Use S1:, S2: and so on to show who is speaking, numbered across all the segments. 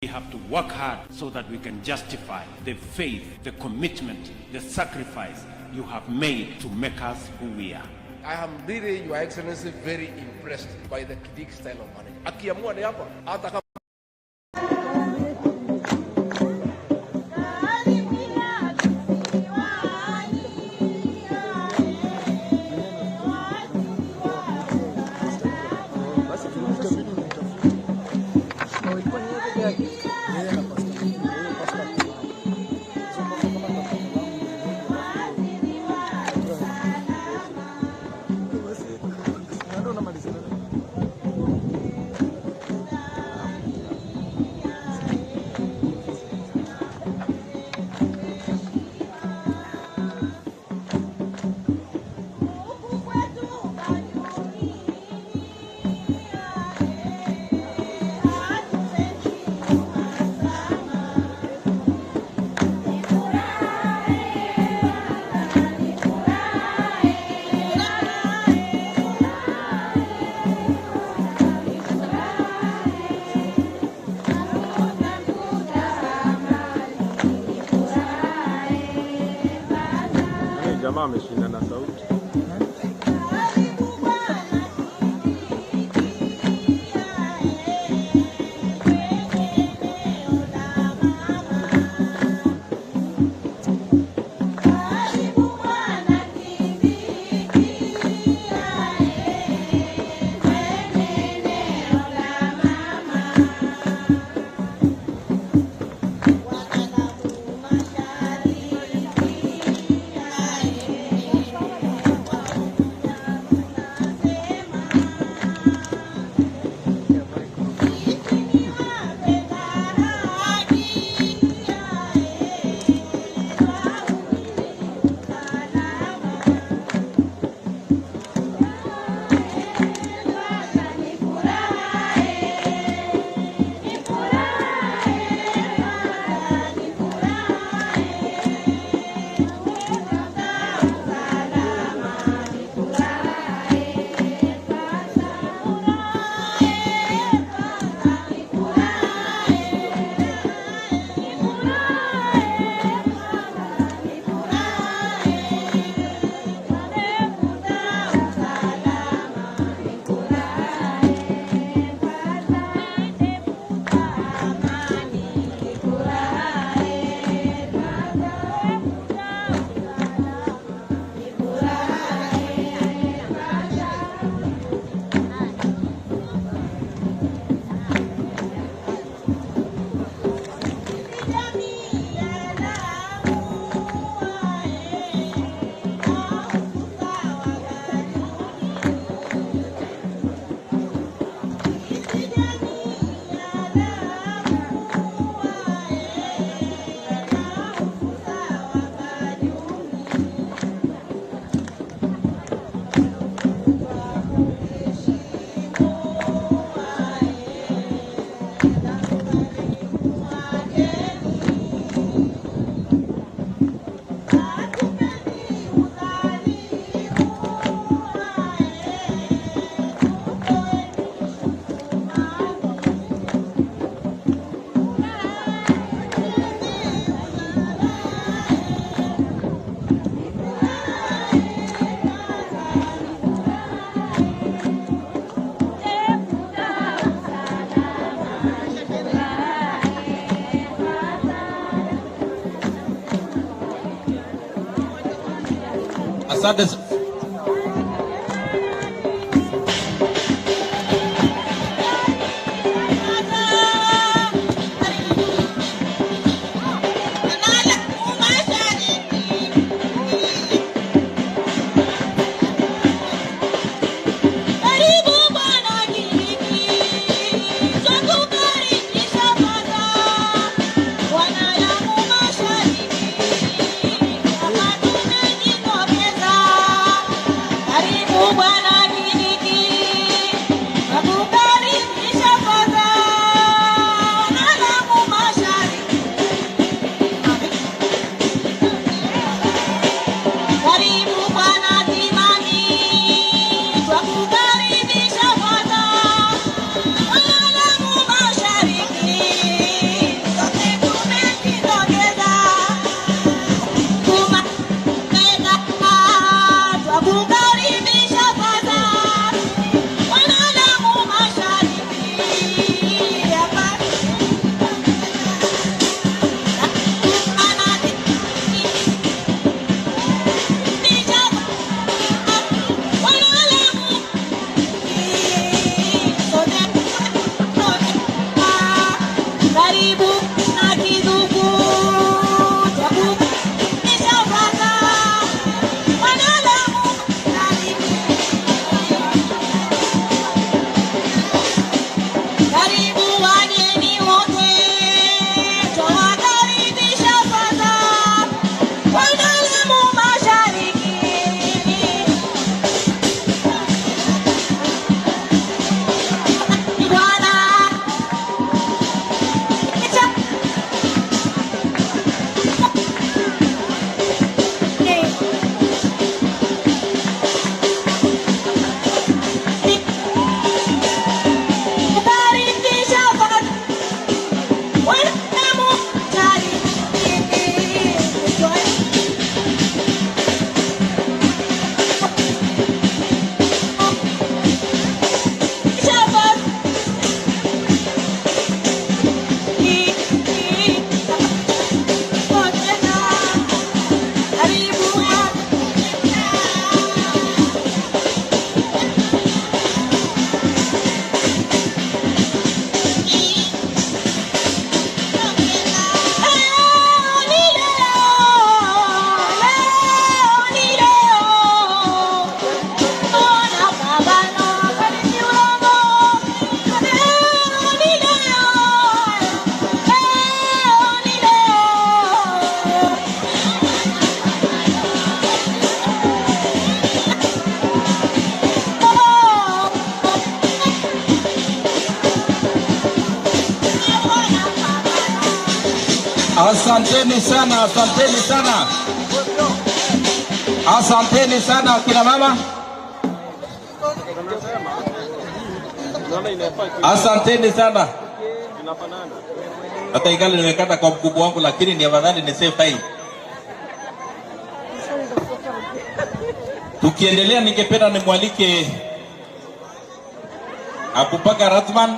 S1: We have to work hard so that we can justify the faith, the commitment, the sacrifice you have made to make us who we are.
S2: I am really, Your Excellency, very impressed by the Kindiki style of management. Akiamua ni hapa, hata kama
S3: Jamaa ameshinda na sauti.
S4: Asante.
S5: Karibu Bwana Kindiki, twakukaribisha Bwana. Wanadamu mashariki, hapa tumejitokeza.
S4: Asanteni sana, asanteni sana, asanteni sana akina mama,
S3: Unaona inafaa
S4: asanteni sana.
S3: inafanana.
S4: Hata ingali nimekata kwa mkubwa wangu, lakini ni afadhali ni save time. Tukiendelea, ningependa nimwalike Abubakar Athman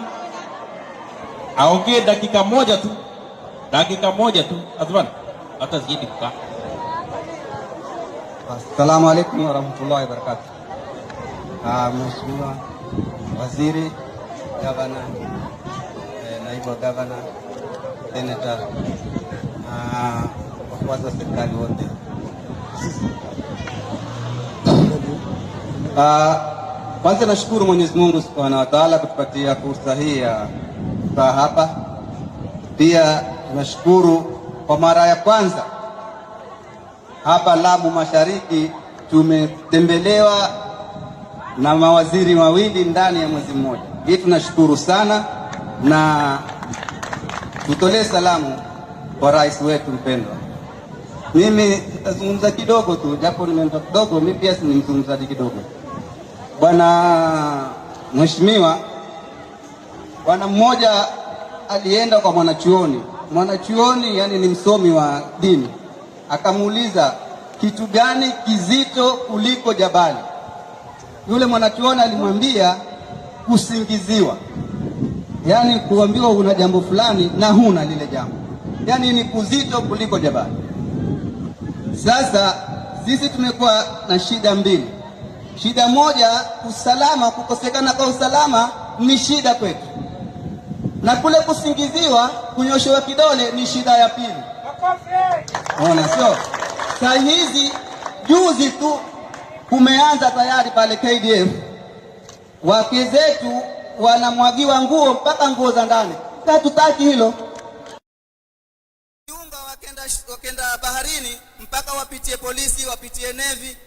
S4: aongee dakika moja tu, dakika moja tu. Athman, hata zidi kukaa.
S6: Assalamu alaikum warahmatullahi wabarakatuh. Mheshimiwa Waziri, Gavana, naibu wa gavana, seneta na wafuasi wa serikali wote. Kwanza nashukuru Mwenyezi Mungu Subhanahu wa Ta'ala kutupatia fursa hii ya kukaa hapa. Pia tunashukuru kwa mara ya kwanza hapa Lamu Mashariki tumetembelewa na mawaziri wawili ndani ya mwezi mmoja. Hii tunashukuru sana na tutolee salamu kwa rais wetu mpendwa. Mimi nitazungumza kidogo tu, japo nimeenda kidogo, mimi pia si ni mzungumzaji kidogo. Bwana Mheshimiwa, bwana mmoja alienda kwa mwanachuoni. Mwanachuoni yani ni msomi wa dini, akamuuliza kitu gani kizito kuliko jabali? Yule mwanachuoni alimwambia kusingiziwa, yaani kuambiwa una jambo fulani na huna lile jambo, yaani ni kuzito kuliko jabali. Sasa sisi tumekuwa na shida mbili. Shida moja, usalama, kukosekana kwa usalama ni shida kwetu, na kule kusingiziwa, kunyoshewa kidole ni shida ya pili. Ona, sio saa hizi, juzi tu kumeanza tayari pale KDF, wake zetu wanamwagiwa nguo mpaka nguo za ndani. Hatutaki hilo. Unga wakenda baharini mpaka wapitie polisi, wapitie navy.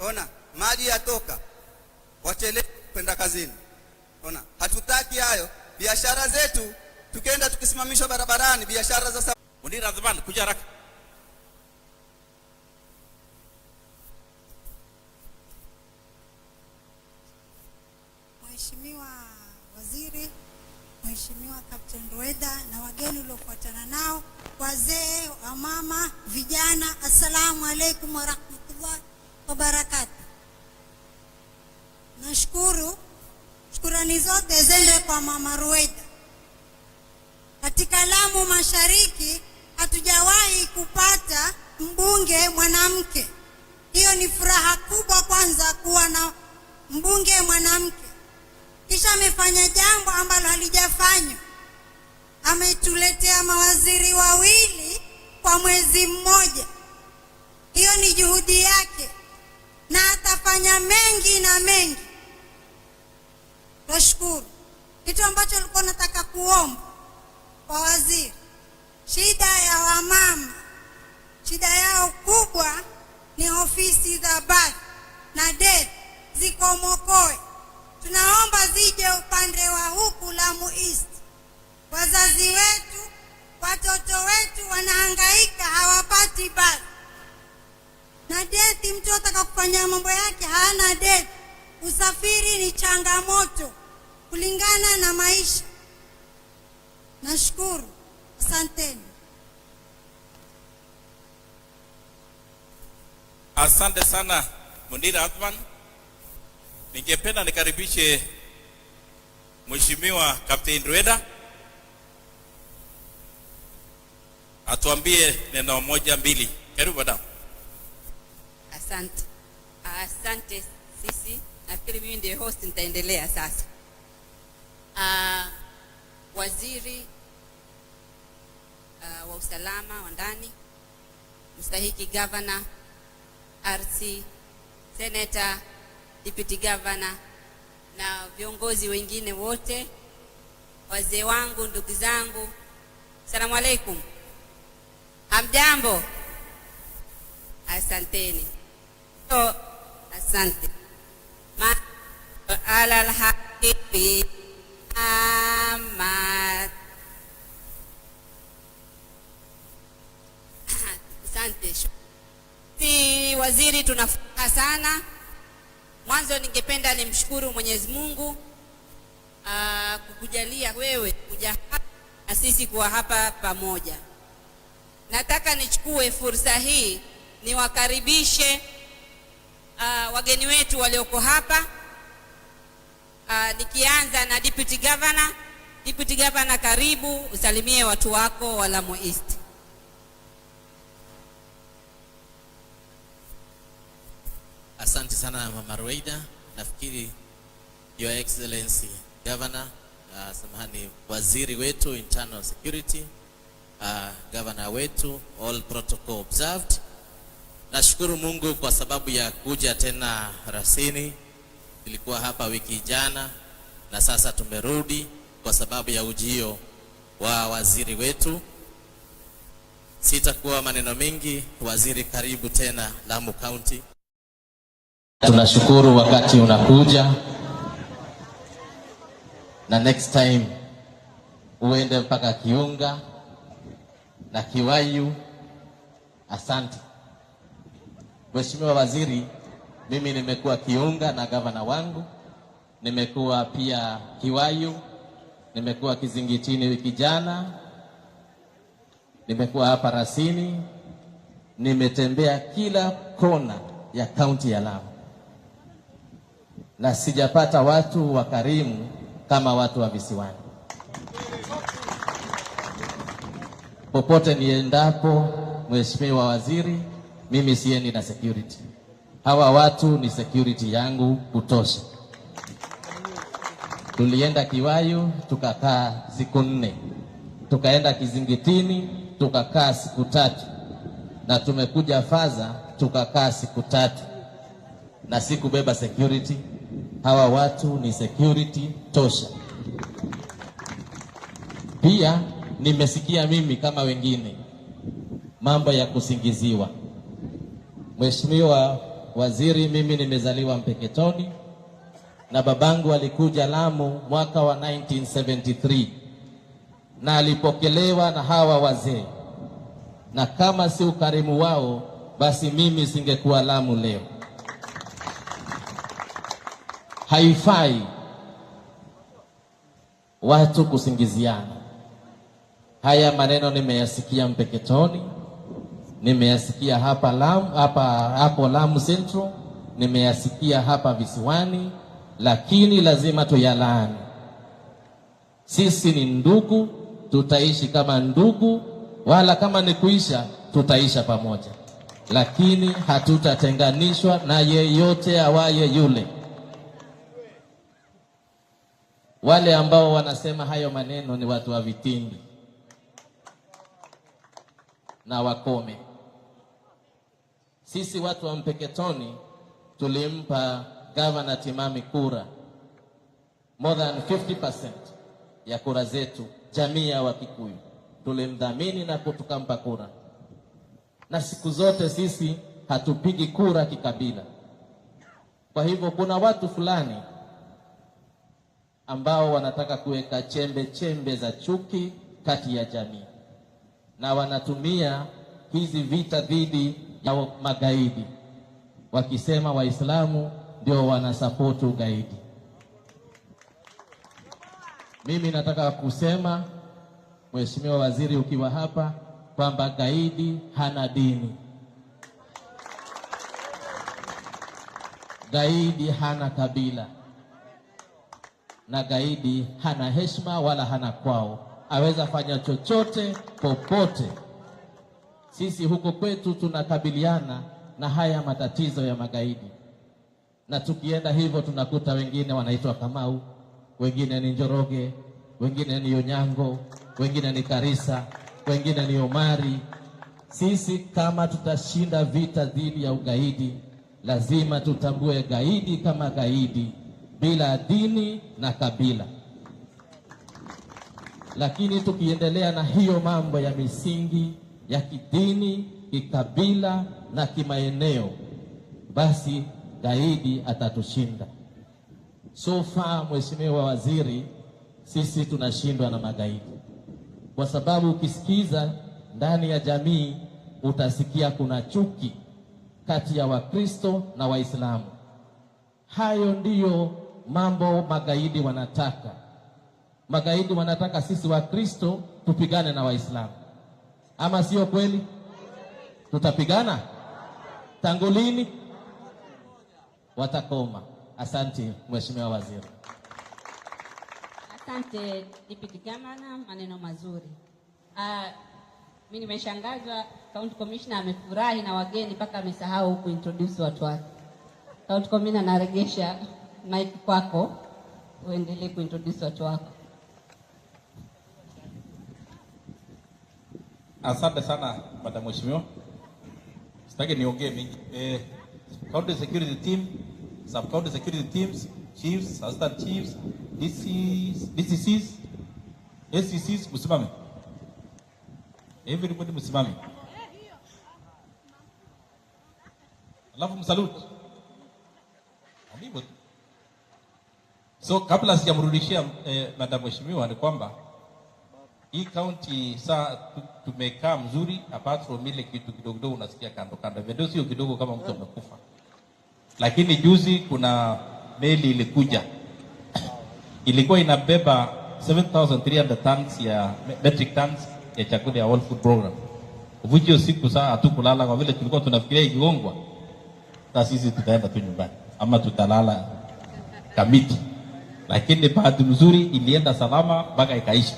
S6: Ona, maji yatoka, wachelewe kwenda kazini. Ona, hatutaki hayo. Biashara zetu tukienda tukisimamishwa barabarani, biashara za
S4: Munir Athman, kuja haraka.
S7: Mheshimiwa Waziri, Mheshimiwa Captain Rueda na wageni uliofuatana nao, wazee, wamama, vijana, assalamu alaikum warahmatullahi wabarakatuh. Nashukuru, shukurani zote zende kwa Mama Rueda. Katika Lamu Mashariki hatujawahi kupata mbunge mwanamke. Hiyo ni furaha kubwa, kwanza kuwa na mbunge mwanamke. Kisha amefanya jambo ambalo halijafanywa, ametuletea mawaziri wawili kwa mwezi mmoja. Hiyo ni juhudi yake, na atafanya mengi na mengi. Twashukuru. Kitu ambacho nilikuwa nataka kuomba kwa waziri, shida ya wamama, shida yao kubwa ni ofisi za birth na death ziko Mokoe. Tunaomba zije upande wa huku Lamu East. Wazazi wetu, watoto wetu wanahangaika, hawapati birth na death. Mtu ataka kufanya mambo yake hana death. Usafiri ni changamoto kulingana na maisha. Nashukuru, asanteni.
S4: Asante sana Munir Athman. Ningependa nikaribishe Mheshimiwa Captain Rueda atuambie neno moja mbili. Karibu madam.
S8: Asante, asante. Sisi nafikiri mimi ndiye host, nitaendelea sasa. Waziri wa usalama wa ndani, mstahiki governor, RC, senator, deputy governor na viongozi wengine wote, wazee wangu, ndugu zangu, salamu alaikum. Hamjambo? Asanteni. So, asante. Ma alal habibi Muhammad. Asante. Si waziri, tunafuraha sana. Mwanzo ningependa nimshukuru Mwenyezi Mungu kukujalia wewe kuja hapa na sisi kuwa hapa pamoja. Nataka nichukue fursa hii niwakaribishe wageni wetu walioko hapa, nikianza na Deputy Governor. Deputy Governor, karibu usalimie watu wako wa Lamu East.
S4: Asante sana, Mama Ruweida. Nafikiri Your Excellency Governor, samahani, waziri wetu Internal Security, governor wetu, all protocol observed. Nashukuru Mungu kwa sababu ya kuja tena Rasini. Nilikuwa hapa wiki jana na sasa tumerudi kwa sababu ya ujio wa waziri wetu. Sitakuwa maneno mengi. Waziri, karibu tena Lamu County. Tunashukuru wakati unakuja, na next time uende mpaka Kiunga na Kiwayu. Asante Mheshimiwa Waziri, mimi nimekuwa Kiunga na gavana wangu, nimekuwa pia Kiwayu, nimekuwa Kizingitini wiki jana, nimekuwa hapa Rasini, nimetembea kila kona ya kaunti ya Lamu na sijapata watu wakarimu kama watu wa visiwani. Popote niendapo, Mheshimiwa Waziri, mimi siendi na security. Hawa watu ni security yangu kutosha. Tulienda Kiwayu tukakaa siku 4, tukaenda Kizingitini tukakaa siku 3, na tumekuja Faza tukakaa siku 3, na sikubeba security. Hawa watu ni security tosha. Pia nimesikia mimi kama wengine mambo ya kusingiziwa. Mheshimiwa Waziri, mimi nimezaliwa Mpeketoni na babangu alikuja Lamu mwaka wa 1973 na alipokelewa na hawa wazee, na kama si ukarimu wao basi mimi singekuwa Lamu leo. Haifai watu kusingiziana. Haya maneno nimeyasikia Mpeketoni, nimeyasikia hapa Lamu, hapa hapo Lamu Central, nimeyasikia hapa visiwani, lakini lazima tuyalaani. Sisi ni ndugu, tutaishi kama ndugu, wala kama ni kuisha tutaisha pamoja, lakini hatutatenganishwa na yeyote awaye yule. Wale ambao wanasema hayo maneno ni watu wa vitimbi na wakome. Sisi watu wa Mpeketoni tulimpa Governor Timami kura more than 50% ya kura zetu, jamii ya Wakikuyu tulimdhamini na tukampa kura, na siku zote sisi hatupigi kura kikabila. Kwa hivyo kuna watu fulani ambao wanataka kuweka chembe chembe za chuki kati ya jamii, na wanatumia hizi vita dhidi ya magaidi, wakisema Waislamu ndio wanasapoti ugaidi. Mimi nataka kusema, Mheshimiwa Waziri ukiwa hapa, kwamba gaidi hana dini, gaidi hana kabila, na gaidi hana heshima wala hana kwao. Aweza fanya chochote popote. Sisi huko kwetu tunakabiliana na haya matatizo ya magaidi, na tukienda hivyo tunakuta wengine wanaitwa Kamau, wengine ni Njoroge, wengine ni Onyango, wengine ni Karisa, wengine ni Omari. Sisi kama tutashinda vita dhidi ya ugaidi, lazima tutambue gaidi kama gaidi, bila dini na kabila. Lakini tukiendelea na hiyo mambo ya misingi ya kidini, kikabila na kimaeneo, basi gaidi atatushinda. So far, Mheshimiwa Waziri, sisi tunashindwa na magaidi, kwa sababu ukisikiza ndani ya jamii Utasikia kuna chuki kati ya Wakristo na Waislamu. Hayo ndiyo mambo magaidi wanataka. Magaidi wanataka sisi Wakristo tupigane na Waislamu, ama sio kweli? Tutapigana tangu lini? Watakoma. Asante Mheshimiwa Waziri.
S8: Asante Deputy Governor, maneno mazuri. Mi nimeshangazwa, County Commissioner amefurahi na wageni mpaka amesahau kuintroduce watu wake. County Commissioner, naregesha mic kwako uendelee kuintroduce watu wako.
S9: Asante sana Madam Mheshimiwa, sitaki niongee mingi. County security team, sub county security teams, chiefs, assistant chiefs, DCs, DCCs, ACCs, msimame. Everybody msimame. Alafu msalute. Ndivyo tu. So kabla sijamrudishia Madam Mheshimiwa ni kwamba hii county saa tumekaa mzuri, apart from ile kitu kidogo kidogo unasikia kando kando, ndio sio kidogo kama mtu amekufa. Lakini juzi kuna meli ilikuja, ilikuwa inabeba 7300 tons ya metric tons ya chakula ya World Food Program. Uvunje usiku saa hatukulala kwa vile tulikuwa tunafikiria ikigongwa, sasa sisi tutaenda tu nyumbani ama tutalala Kamiti, lakini bahati mzuri ilienda salama mpaka ikaisha.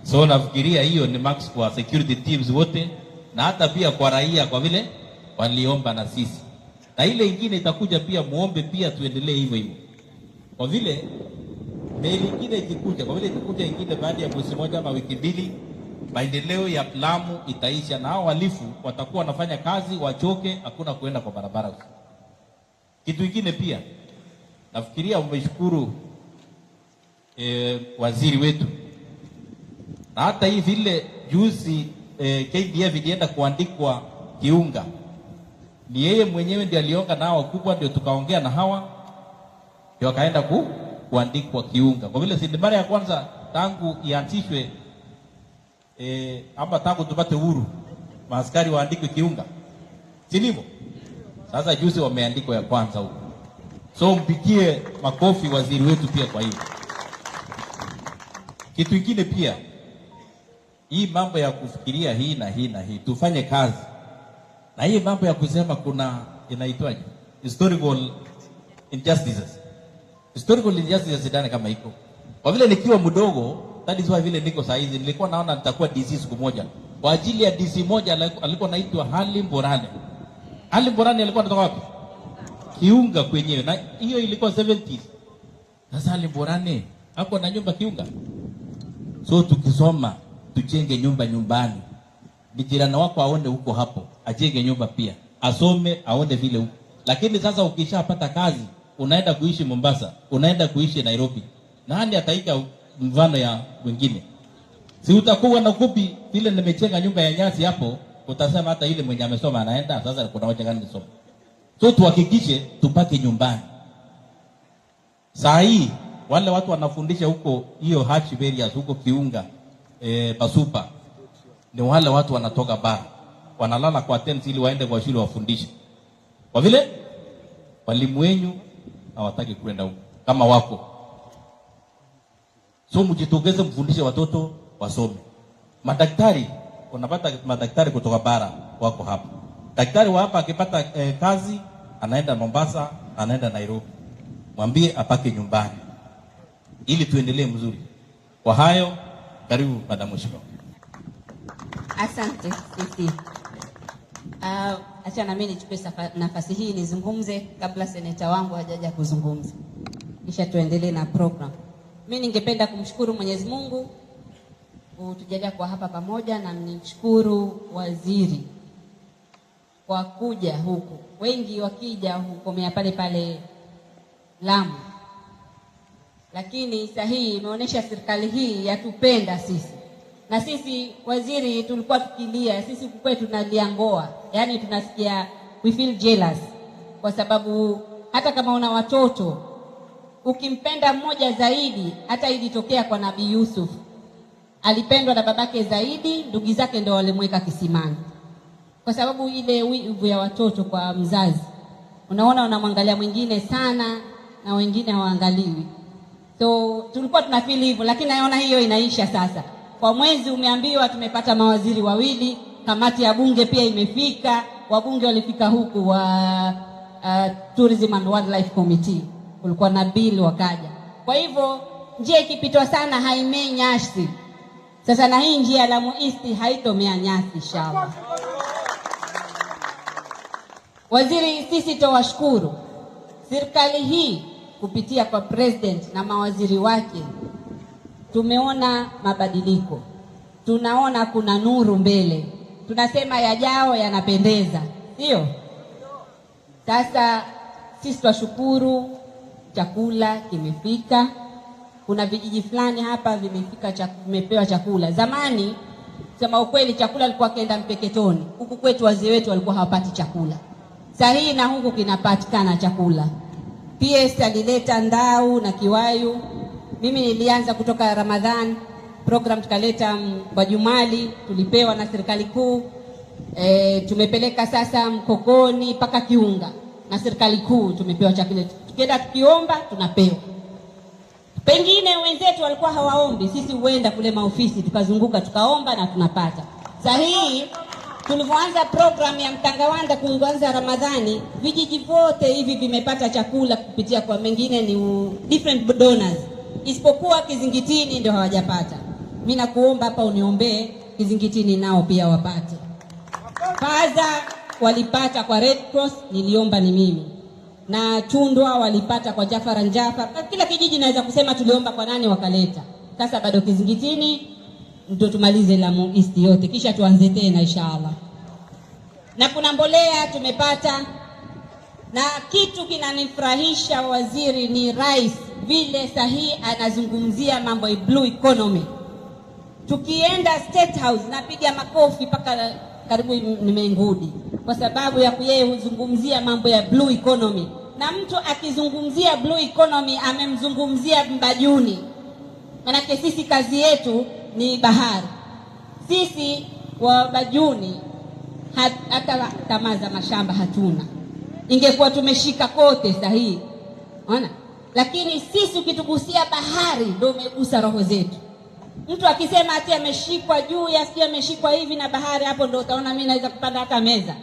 S9: So nafikiria hiyo ni max kwa security teams wote na hata pia kwa raia, kwa vile waliomba na sisi, na ile ingine itakuja pia, muombe pia tuendelee hivyo hivyo, kwa vile meli ingine ikikuja, kwa vile itakuja ingine baada ya mwezi mmoja ama wiki mbili, maendeleo ya Lamu itaisha, na hao wahalifu watakuwa wanafanya kazi wachoke, hakuna kuenda kwa barabara. Kitu ingine pia nafikiria umeshukuru waziri wetu na hata hii vile juzi KDF ilienda kuandikwa Kiunga, ni yeye mwenyewe ndiye alionga na hawa wakubwa, ndio tukaongea na hawa ndio akaenda kuandikwa Kiunga, kwa vile si mara ya kwanza tangu ianzishwe ama tangu tupate uhuru maaskari waandikwe Kiunga, si ndivyo? Sasa juzi wameandikwa ya kwanza huko, so mpigie makofi waziri wetu pia kwa hiyo. Kitu kingine pia, hii mambo ya kufikiria hii na hii na hii, tufanye kazi na hii mambo ya kusema kuna inaitwaje, historical injustices. Historical injustices sidhani kama iko, kwa vile nikiwa mdogo, that is why vile niko saa hizi, nilikuwa naona nitakuwa DC siku moja. Kwa ajili ya DC moja alikuwa anaitwa Halim Borane. Halim Borane alikuwa anatoka wapi? Kiunga kwenyewe, na hiyo ilikuwa 70s. Sasa Halim Borane hapo na nyumba Kiunga. So tukisoma tujenge nyumba nyumbani, ni jirani wako aone huko hapo, ajenge nyumba pia, asome aone vile huko. Lakini sasa ukishapata kazi unaenda kuishi Mombasa, unaenda kuishi Nairobi, nani ataiga mfano ya wengine? Si utakuwa na kupi vile nimechenga nyumba ya nyasi hapo, utasema hata ile mwenye amesoma anaenda sasa, kuna wacha gani nisome? So tuhakikishe tupake nyumbani. Saa hii wale watu wanafundisha huko hiyo hardship areas huko Kiunga, Basupa, ni wale watu wanatoka bara, wanalala kwa tents ili waende kwa shule wafundishe, kwa vile walimu wenyu hawataki kwenda huko kama wako. So mjitokeze mfundishe watoto wasome. Madaktari, unapata madaktari kutoka bara wako hapa. Daktari wa hapa akipata kazi anaenda Mombasa, anaenda Nairobi. Mwambie apake nyumbani ili tuendelee mzuri. Kwa hayo, karibu Madam Mheshimiwa.
S8: Asante Sisi. Acha na mimi nichukue nafasi hii nizungumze kabla seneta wangu hajaja kuzungumza, kisha tuendelee na program. Mimi ningependa kumshukuru Mwenyezi Mungu kutujalia kwa hapa pamoja, na nimshukuru waziri kwa kuja huku. Wengi wakija hukomea pale pale Lamu, lakini saa hii imeonyesha serikali hii yatupenda sisi. Na sisi waziri tulikuwa tukilia, sisi huku kwetu tunalia ngoa, yani tunasikia we feel jealous, kwa sababu hata kama una watoto ukimpenda mmoja zaidi, hata ilitokea kwa Nabii Yusuf, alipendwa na babake zaidi, ndugu zake ndio walimweka kisimani. kwa sababu ile wivu ya watoto kwa mzazi, unaona unamwangalia mwingine sana na wengine hawaangaliwi. So tulikuwa tunafeel hivyo, lakini naona hiyo inaisha sasa. Kwa mwezi umeambiwa tumepata mawaziri wawili, kamati ya bunge pia imefika, wabunge walifika huku wa Tourism and Wildlife Committee, kulikuwa na bill wakaja. Kwa hivyo njia ikipitwa sana haimei nyasi. Sasa na hii njia ya Lamu East haitomea nyasi inshallah. Waziri, sisi tawashukuru serikali hii kupitia kwa president na mawaziri wake, tumeona mabadiliko, tunaona kuna nuru mbele, tunasema yajao yanapendeza, sio? Sasa sisi twashukuru, chakula kimefika. Kuna vijiji fulani hapa vimefika, vimepewa chakula. Zamani sema ukweli, chakula alikuwa kenda Mpeketoni, huku kwetu wazee wetu walikuwa hawapati chakula. Saa hii na huku kinapatikana chakula. PS alileta ndau na kiwayu. Mimi nilianza kutoka Ramadhan program, tukaleta Bajumali, tulipewa na serikali kuu. Tumepeleka sasa Mkokoni mpaka Kiunga na serikali kuu tumepewa chakula. Tukienda tukiomba tunapewa. Pengine wenzetu walikuwa hawaombi, sisi huenda kule maofisi tukazunguka tukaomba na tunapata. Saa hii tulivyoanza program ya Mtangawanda kuanza Ramadhani, vijiji vyote hivi vimepata chakula kupitia kwa mengine ni different donors, isipokuwa Kizingitini ndio hawajapata. Mimi nakuomba hapa uniombee Kizingitini nao pia wapate. Paza walipata kwa Red Cross, niliomba ni mimi, na Tundwa walipata kwa Jafar Njafar. Kila kijiji naweza kusema tuliomba kwa nani wakaleta. Sasa bado Kizingitini ndio tumalize Lamu East yote, kisha tuanze tena inshallah. Na kuna mbolea tumepata, na kitu kinanifurahisha waziri ni rais vile sahihi anazungumzia mambo ya blue economy. Tukienda State House napiga makofi mpaka karibu nimeingudi, kwa sababu ya yeye huzungumzia mambo ya blue economy, na mtu akizungumzia blue economy amemzungumzia Mbajuni. Manake sisi kazi yetu ni bahari. Sisi wa Bajuni hata tamaa za mashamba hatuna, ingekuwa tumeshika kote sahihi, unaona. Lakini sisi ukitugusia bahari ndio umegusa roho zetu. Mtu akisema ati ameshikwa juu ya sio ameshikwa hivi na bahari, hapo ndio utaona mimi naweza kupanda hata meza,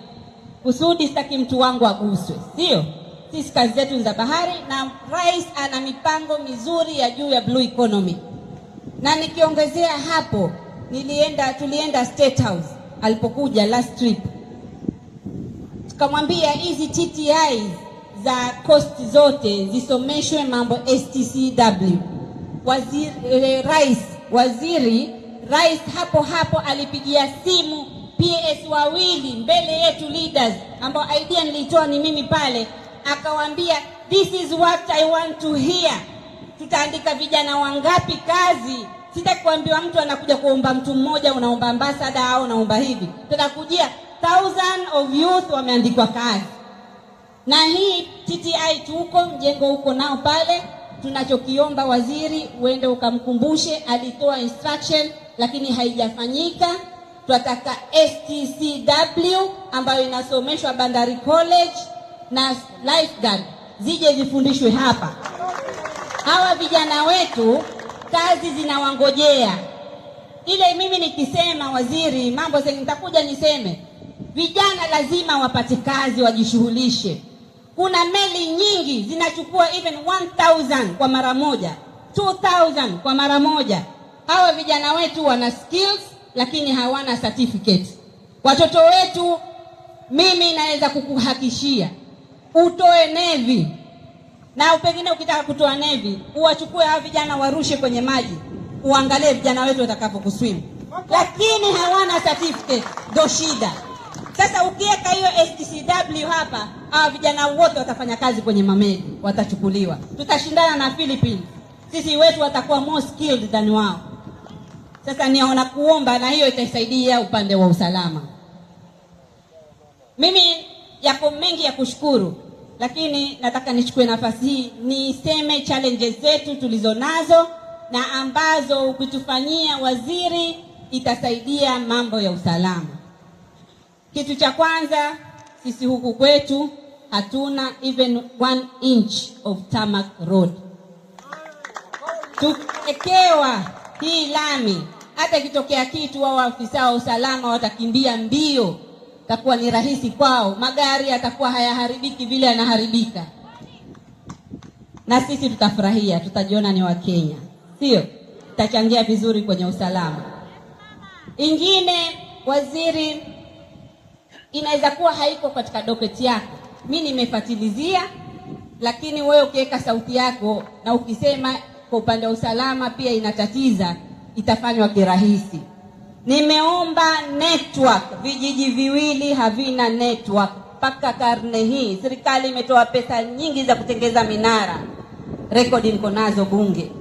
S8: kusudi sitaki mtu wangu aguswe, sio? Sisi kazi zetu ni za bahari, na rais ana mipango mizuri ya juu ya blue economy. Na nikiongezea hapo, tulienda State House alipokuja last trip, tukamwambia hizi TTIs za coast zote zisomeshwe mambo STCW. Rais hapo hapo alipigia simu PS wawili mbele yetu leaders, ambao idea nilitoa ni mimi pale, akawaambia this is what I want to hear. Tutaandika vijana wangapi kazi? Sitaki kuambiwa mtu anakuja kuomba mtu mmoja, unaomba ambassador au unaomba hivi. Tutakujia 1000 of youth wameandikwa kazi. Na hii TTI tuko mjengo huko nao pale. Tunachokiomba waziri uende ukamkumbushe, alitoa instruction lakini haijafanyika. Tunataka STCW ambayo inasomeshwa Bandari College na lifeguard zije zifundishwe hapa. Hawa vijana wetu kazi zinawangojea. Ile mimi nikisema waziri, mambo nitakuja niseme, vijana lazima wapate kazi, wajishughulishe. Kuna meli nyingi zinachukua even 1000 kwa mara moja, 2000 kwa mara moja. Hawa vijana wetu wana skills lakini hawana certificate. Watoto wetu, mimi naweza kukuhakishia, utoe nevi, na pengine ukitaka kutoa nevi uwachukue hawa vijana warushe kwenye maji, uangalie vijana wetu watakapokuswim, lakini hawana certificate, ndio shida. Sasa ukiweka hiyo STCW hapa, hawa vijana wote watafanya kazi kwenye mameli, watachukuliwa. Tutashindana na Philippines, sisi wetu watakuwa more skilled than wao. Sasa niona kuomba, na hiyo itasaidia upande wa usalama. Mimi yako mengi ya kushukuru, lakini nataka nichukue nafasi hii niseme challenges zetu tulizonazo na ambazo ukitufanyia waziri itasaidia mambo ya usalama. Kitu cha kwanza, sisi huku kwetu hatuna even 1 inch of tarmac road. Tukiwekewa hii lami, hata ikitokea kitu, wao afisa wa usalama watakimbia mbio, itakuwa ni rahisi kwao, magari yatakuwa hayaharibiki vile yanaharibika, na sisi tutafurahia, tutajiona ni Wakenya, sio? Tutachangia vizuri kwenye usalama. Ingine, waziri, inaweza kuwa haiko katika docket yako, mi nimefatilizia, lakini wewe ukiweka sauti yako na ukisema kwa upande wa usalama pia inatatiza, itafanywa kirahisi. Nimeomba network, vijiji viwili havina network mpaka karne hii. Serikali imetoa pesa nyingi za kutengeza minara, rekodi niko nazo Bunge.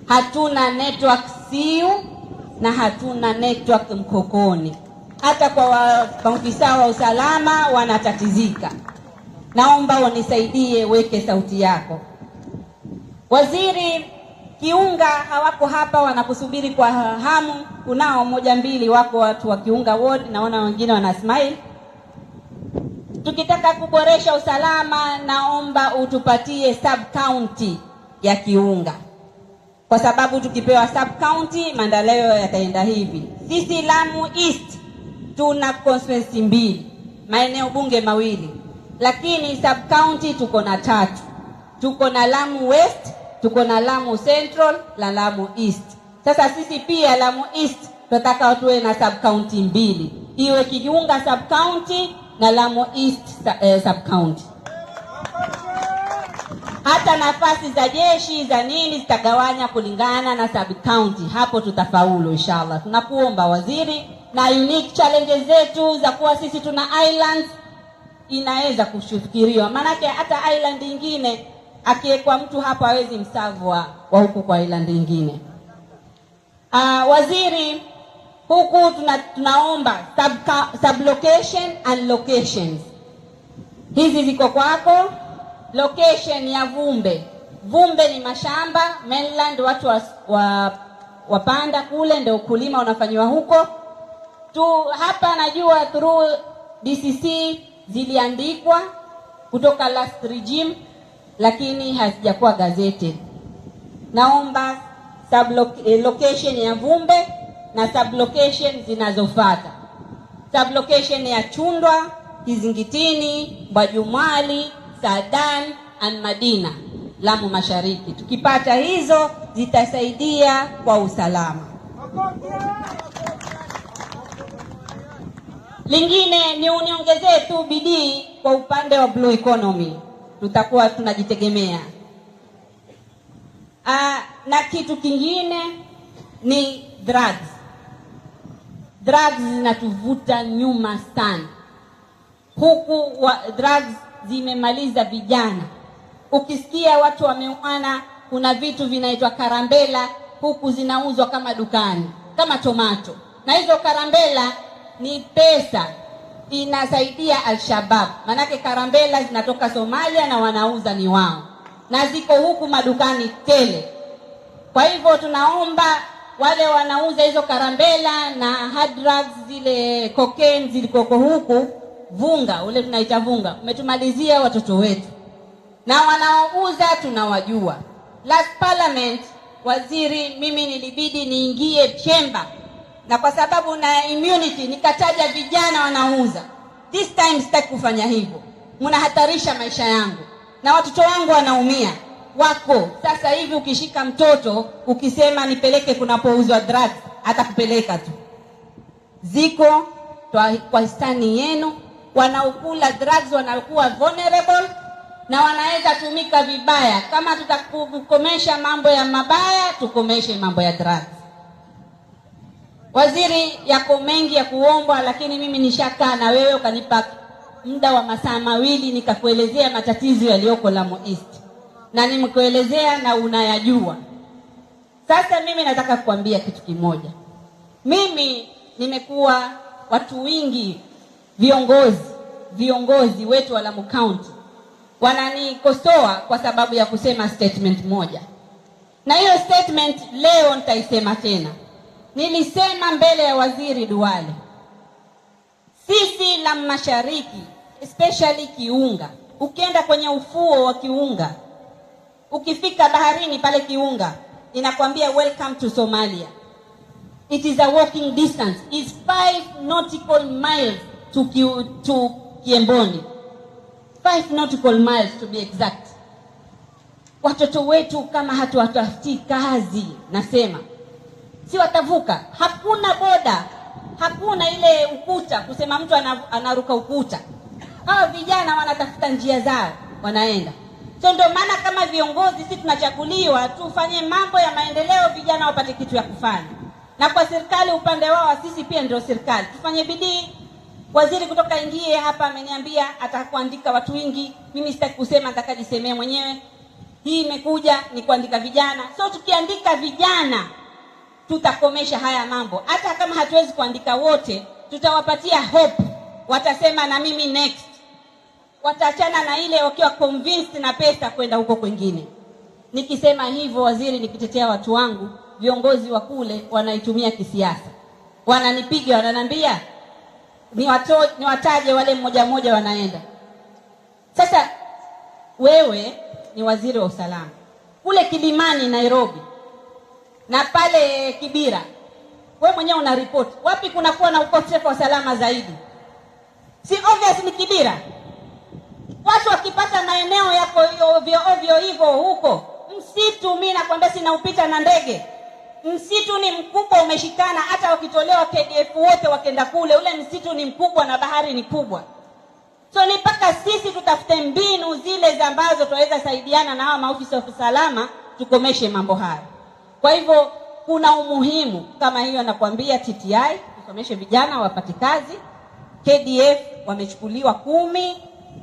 S8: Hatuna network Siu na hatuna network Mkokoni. Hata kwa maafisa wa usalama wanatatizika. Naomba unisaidie, weke sauti yako. Waziri, Kiunga hawako hapa, wanakusubiri kwa hamu. Kunao moja mbili wako watu wa Kiunga ward, naona wengine wana smile. Tukitaka kuboresha usalama, naomba utupatie sub county ya Kiunga, kwa sababu tukipewa sub county maendeleo yataenda hivi. Sisi Lamu East tuna constituency mbili, maeneo bunge mawili, lakini sub county tuko na tatu. Tuko na Lamu West, tuko na Lamu Central na Lamu East. Sasa sisi pia Lamu East tunataka tuwe na sub county mbili, iwe Kiunga sub county na Lamu East sub county. Hata nafasi za jeshi za nini zitagawanya kulingana na sub county. Hapo tutafaulu inshallah. Tunakuomba waziri, na unique challenges zetu za kuwa sisi tuna islands inaweza kufikiriwa, maanake hata island ingine akiwekwa mtu hapo hawezi msavu wa huku kwa island ingine. Waziri, huku tunaomba sub location and locations hizi ziko kwako. Location ya Vumbe. Vumbe ni mashamba mainland, watu wapanda kule, ndio ukulima unafanyiwa huko tu. Hapa najua through DCC ziliandikwa kutoka last regime, lakini hazijakuwa gazetted. Naomba sub location ya Vumbe na sub location zinazofuata: sub location ya Chundwa, Kizingitini, Bwajumwali, Sadan and Madina, Lamu Mashariki. Tukipata hizo zitasaidia kwa usalama. Lingine ni uniongezee tu bidii kwa upande wa blue economy, tutakuwa tunajitegemea. Na kitu kingine ni drugs. Drugs zinatuvuta nyuma sana huku drugs zimemaliza vijana. Ukisikia watu wameuana, kuna vitu vinaitwa karambela huku zinauzwa kama dukani, kama tomato, na hizo karambela ni pesa inasaidia Alshabab, manake karambela zinatoka Somalia na wanauza ni wao, na ziko huku madukani tele. Kwa hivyo tunaomba wale wanauza hizo karambela na hard drugs, zile cocaine zilikoko huku, vunga ule tunaita vunga, umetumalizia watoto wetu, na wanaouza tunawajua. Last parliament, waziri, mimi nilibidi niingie chamber, na kwa sababu na immunity nikataja vijana wanauza. This time sitaki kufanya hivyo, mnahatarisha maisha yangu na watoto wangu wanaumia wako sasa hivi. Ukishika mtoto ukisema nipeleke kunapouzwa drugs, atakupeleka tu. Ziko kwa hisani yenu, wanaokula drugs wanakuwa vulnerable na wanaweza tumika vibaya. Kama tutakukomesha mambo ya mabaya, tukomeshe mambo ya drugs. Waziri, yako mengi ya kuombwa, lakini mimi nishakaa na wewe ukanipa muda wa masaa 2 nikakuelezea matatizo yaliyoko Lamu East, na nimekuelezea na unayajua. Sasa mimi nataka kukwambia kitu kimoja. Mimi nimekuwa watu wingi viongozi wetu wa Lamu County wananikosoa kwa sababu ya kusema statement moja, na hiyo statement leo nitaisema tena. Nilisema mbele ya Waziri Duale, Sisi la Mashariki, especially Kiunga, ukienda kwenye ufuo wa Kiunga, ukifika baharini pale Kiunga, inakwambia welcome to Somalia. It is a walking distance. It's 5 nautical miles to Kiemboni. 5 nautical miles to be exact. Watoto wetu kama hatuwatafuti kazi, nasema si watavuka. Hakuna boda, hakuna ile ukuta kusema mtu anaruka ukuta. Hawa vijana wanatafuta njia zao, wanaenda. So ndio maana kama viongozi sisi tunachaguliwa tufanye mambo ya maendeleo, vijana wapate kitu ya kufanya. Na kwa serikali upande wao, sisi pia ndio serikali, tufanye bidii. Waziri kutoka ingie hapa ameniambia atakuandika watu wengi, mimi sitaki kusema, nitakajisemea mwenyewe. Hii imekuja ni kuandika vijana. So tukiandika vijana tutakomesha haya mambo. Hata kama hatuwezi kuandika wote, tutawapatia hope. Watasema na mimi next. Wataachana na ile wakiwa convinced na pesa kwenda huko kwingine. Nikisema hivyo waziri, nikitetea watu wangu, viongozi wa kule wanaitumia kisiasa. Wananipiga, wananiambia niwataje wale mmoja mmoja wanaenda. Sasa wewe ni waziri wa usalama. Kule Kilimani Nairobi na pale Kibira, wewe mwenyewe una report wapi kuna kuwa na ukosefu wa usalama zaidi? Si obvious ni Kibira. Watu wakipata maeneo yako ovyo ovyo hivyo huko msitu, mimi nakwambia sinaupita na ndege. Msitu ni mkubwa umeshikana, hata wakitolewa KDF wote wakenda kule, ule msitu ni mkubwa na bahari ni kubwa. So ni mpaka sisi tutafute mbinu zile ambazo tunaweza saidiana na hawa maofisa wa usalama tukomeshe mambo hayo. Kwa hivyo kuna umuhimu kama hiyo, nakwambia TTI tusomeshe vijana wapate kazi. KDF wamechukuliwa 10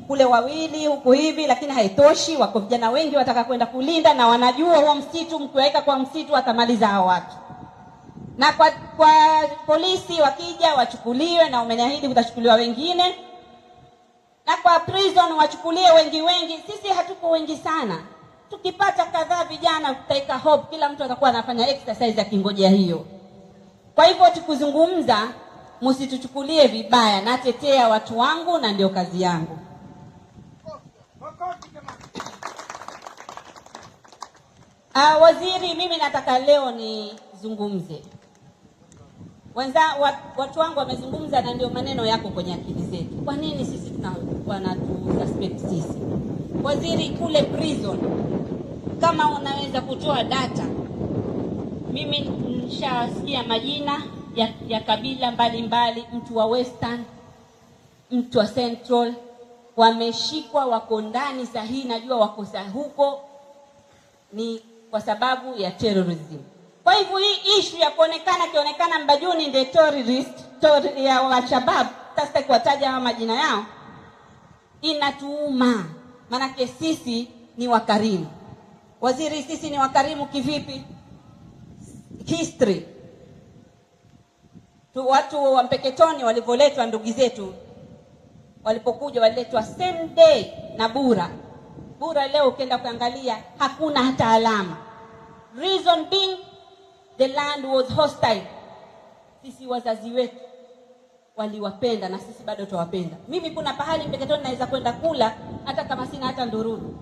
S8: kule 2 huku hivi, lakini haitoshi. Wako vijana wengi wataka kwenda kulinda na wanajua huo msitu, mkiweka kwa msitu watamaliza hao watu. Na kwa polisi wakija wachukuliwe, na umeniahidi kutachukuliwa wengine. Na kwa prison wachukulie wengi wengi. Sisi hatuko wengi sana, tukipata kadhaa vijana tutaika hope, kila mtu atakuwa anafanya exercise akingojea hiyo. Kwa hivyo tukuzungumza, msituchukulie vibaya, natetea watu wangu na ndio kazi yangu. Waziri, mimi nataka leo nizungumze. Watu wangu wamezungumza na ndio maneno yako kwenye akili zetu. Kwa nini sisi wanatu suspect sisi? Waziri, kule prison kama unaweza kutoa data, mimi nishasikia majina ya kabila mbalimbali, mtu wa Western, mtu wa Central, wameshikwa wako ndani sahihi, najua wako huko ni kwa sababu ya terrorism. Kwa hivyo hii issue ya kuonekana kionekana Mbajuni ndiye terrorist ya wa-Shabab, sasa kuwataja hawa majina yao inatuuma. Maanake sisi ni wakarimu. Waziri, sisi ni wakarimu kivipi? History. Watu wa Mpeketoni walivyoletwa, ndugu zetu walipokuja waliletwa same day na Bura. Bura leo ukienda kuangalia hakuna hata alama. Reason being the land was hostile. Sisi wazazi wetu waliwapenda na sisi bado tuwapenda. Mimi kuna pahali Mpeketoni naweza kwenda kula hata kama sina hata ndururu.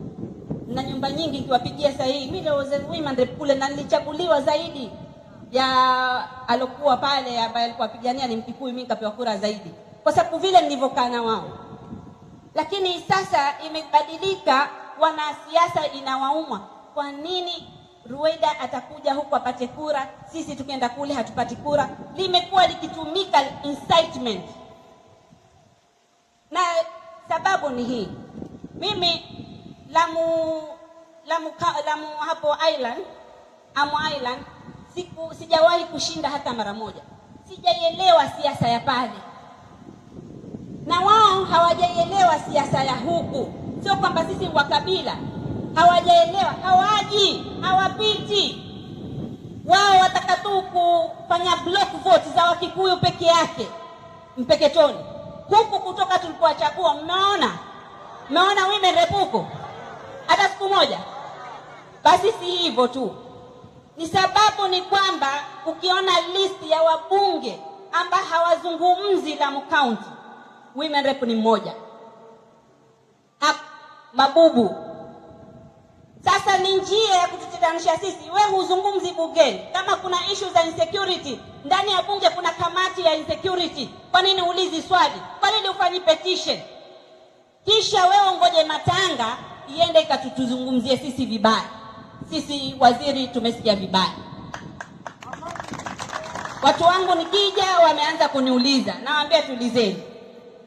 S8: Na nyumba nyingi nikiwapigia sahihi, mimi ndio women rep kule na nilichaguliwa zaidi ya alokuwa pale ambaye alikuwa apigania ni Mkikuyu, mimi nikapewa kura zaidi kwa sababu vile nilivyokaa na wao. Lakini sasa imebadilika, wanasiasa inawauma. Kwa nini Ruweida atakuja huku apate kura, sisi tukienda kule hatupati kura? Limekuwa likitumika incitement, na sababu ni hii. Mimi Lamu hapo Island, Amu Island, sijawahi kushinda hata mara moja. Sijaielewa siasa ya pale, na wao hawajaielewa siasa ya huku. Sio kwamba sisi wa kabila hawajaelewa, hawaji, hawapiti. Wao wataka tu kufanya block vote za Wakikuyu peke yake Mpeketoni. Huku kutoka tulipowachagua, mmeona women rep huko hata siku moja? Basi si hivyo tu, ni sababu ni kwamba ukiona list ya wabunge ambao hawazungumzi Lamu County, Women rep ni mmoja. Mabubu. Sasa ni njia ya kututetanisha sisi. We huzungumzi bungeni. Kama kuna issue za insecurity, ndani ya bunge kuna kamati ya insecurity. Kwa nini ulizi swali? Kwa nini ufanyi petition? Kisha wewe ngoje matanga iende ikatutuzungumzie sisi vibaya. Sisi waziri tumesikia vibaya. Watu wangu nikija wameanza kuniuliza. Nawaambia tuulizeni.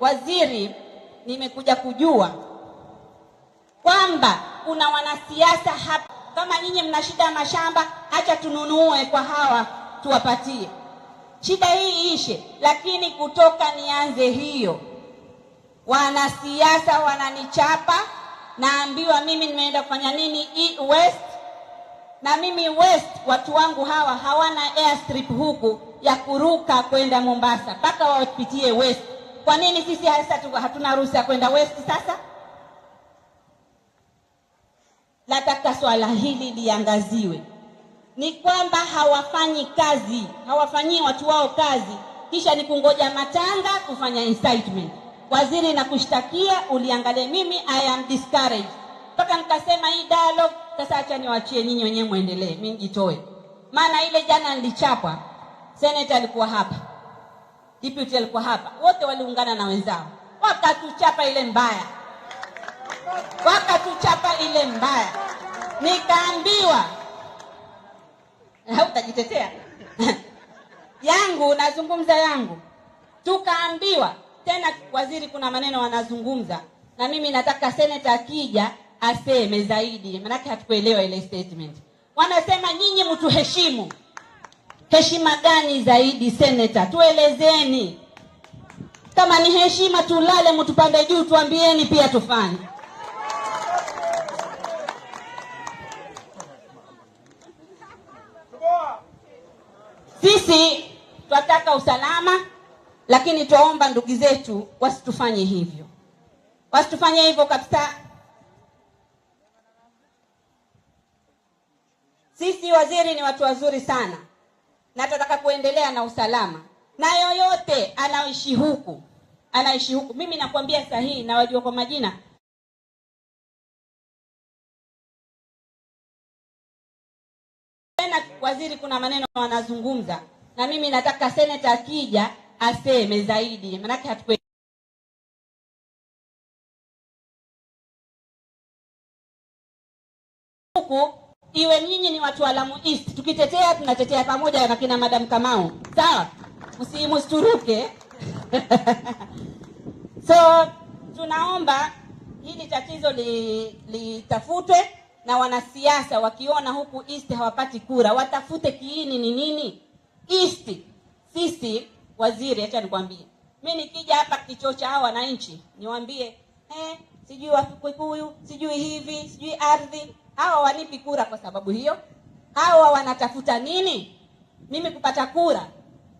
S8: Waziri, nimekuja kujua kwamba kuna wanasiasa hapa. Kama nyinyi mna shida ya mashamba, acha tununue kwa hawa tuwapatie. Shida hii ishe. Lakini kutoka nianze hiyo, wanasiasa wananichapa. Naambiwa mimi nimeenda kufanya nini West, na mimi West watu wangu hawa hawana airstrip huku ya kuruka kwenda Mombasa, mpaka wapitie West. Kwa nini sisi hasa hatuna ruhusa ya kwenda West sasa? Nataka swala hili liangaziwe. Ni kwamba hawafanyi kazi, hawafanyii watu wao kazi, kisha ni kungoja matanga kufanya incitement. Waziri, na kushtakia uliangalie. Mimi I am discouraged. Mpaka nikasema hii dialogue sasa acha niwaachie nyinyi wenyewe muendelee, mimi nijitoe. Maana ile jana nilichapwa, senator alikuwa hapa, deputy alikuwa hapa, wote waliungana na wenzao, wakatuchapa ile mbaya. Wakatuchapa ile mbaya. Nikaambiwa hautajitetea. Yangu nazungumza yangu. Tukaambiwa tena waziri kuna maneno wanazungumza, na mimi nataka senator akija aseme zaidi, maana hatukuelewa ile statement. Wanasema nyinyi mtuheshimu. Heshima gani zaidi senator? Tuelezeni. Kama ni heshima tulale mtupande juu, tuambieni pia tufanye. Sisi tunataka usalama, lakini tuomba ndugu zetu wasitufanye hivyo. Wasitufanye hivyo kabisa. Sisi waziri ni watu wazuri sana, na tunataka kuendelea na usalama. Na yoyote anaishi huku, anaishi huku. Mimi nakwambia sahihi na wajua kwa majina. Tena waziri kuna maneno wanazungumza, na mimi nataka senator akija aseme zaidi, maana hatuko huku. Iwe nyinyi ni watu wa Lamu East, tukitetea tunatetea pamoja na kina Madam Kamau. Sawa? Msimusturuke. So tunaomba hili tatizo litafutwe, na wanasiasa wakiona huku East hawapati kura watafute kiini ni nini. East sisi waziri, acha nikwambie, mimi nikija hapa kichocha hawa wananchi niwaambie sijui Wakikuyu, sijui hivi, sijui ardhi, hawa wanipi kura kwa sababu hiyo? Hawa wanatafuta nini? Mimi kupata kura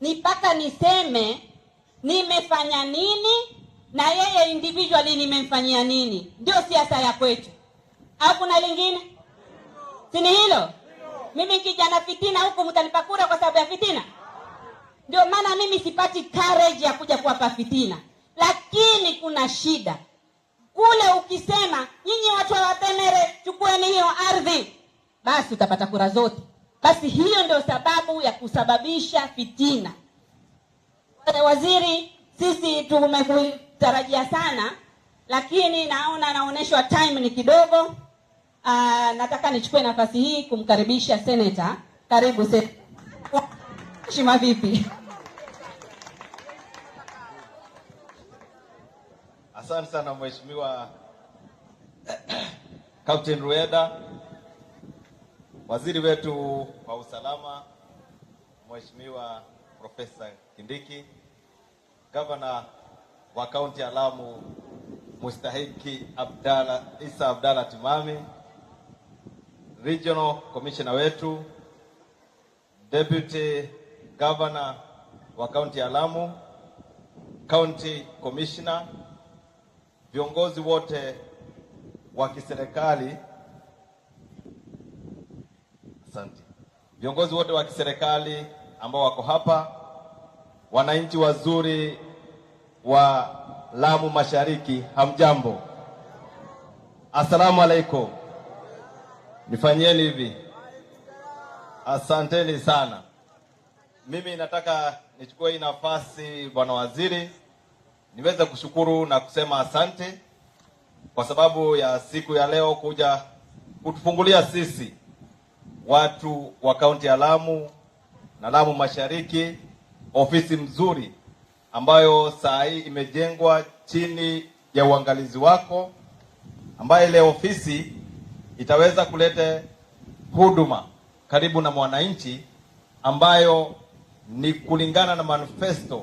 S8: ni paka niseme nimefanya nini na yeye individually nimemfanyia nini. Ndio siasa ya kwetu. Au kuna lingine? Si ni hilo? Mimi nikija na fitina huku mtanipa kura kwa sababu ya fitina? Ndio maana mimi sipati courage ya kuja kuwapa fitina. Lakini kuna shida. Kule ukisema nyinyi watu wa Watemere chukueni hiyo ardhi, basi utapata kura zote. Basi hiyo ndio sababu ya kusababisha fitina. Waziri, sisi tumekutarajia sana, lakini naona naoneshwa time ni kidogo. Nataka nichukue nafasi hii kumkaribisha senator. Karibu senator. Heshima vipi?
S10: Asante sana Mheshimiwa Captain Rueda, waziri wetu wa usalama Mheshimiwa Profesa Kindiki, Governor wa kaunti ya Lamu Mustahiki Abdalla Isa Abdalla Timami, Regional Commissioner wetu, Deputy Governor wa kaunti ya Lamu, County Commissioner, viongozi wote wa kiserikali, asante. Viongozi wote wa kiserikali ambao wako hapa, wananchi wazuri wa Lamu Mashariki, hamjambo? Asalamu alaikum. Nifanyieni hivi. Asanteni sana. Mimi nataka nichukue hii nafasi, Bwana Waziri, niweze kushukuru na kusema asante kwa sababu ya siku ya leo kuja kutufungulia sisi watu wa kaunti ya Lamu na Lamu Mashariki ofisi mzuri ambayo saa hii imejengwa chini ya uangalizi wako, ambayo ile ofisi itaweza kuleta huduma karibu na mwananchi, ambayo ni kulingana na manifesto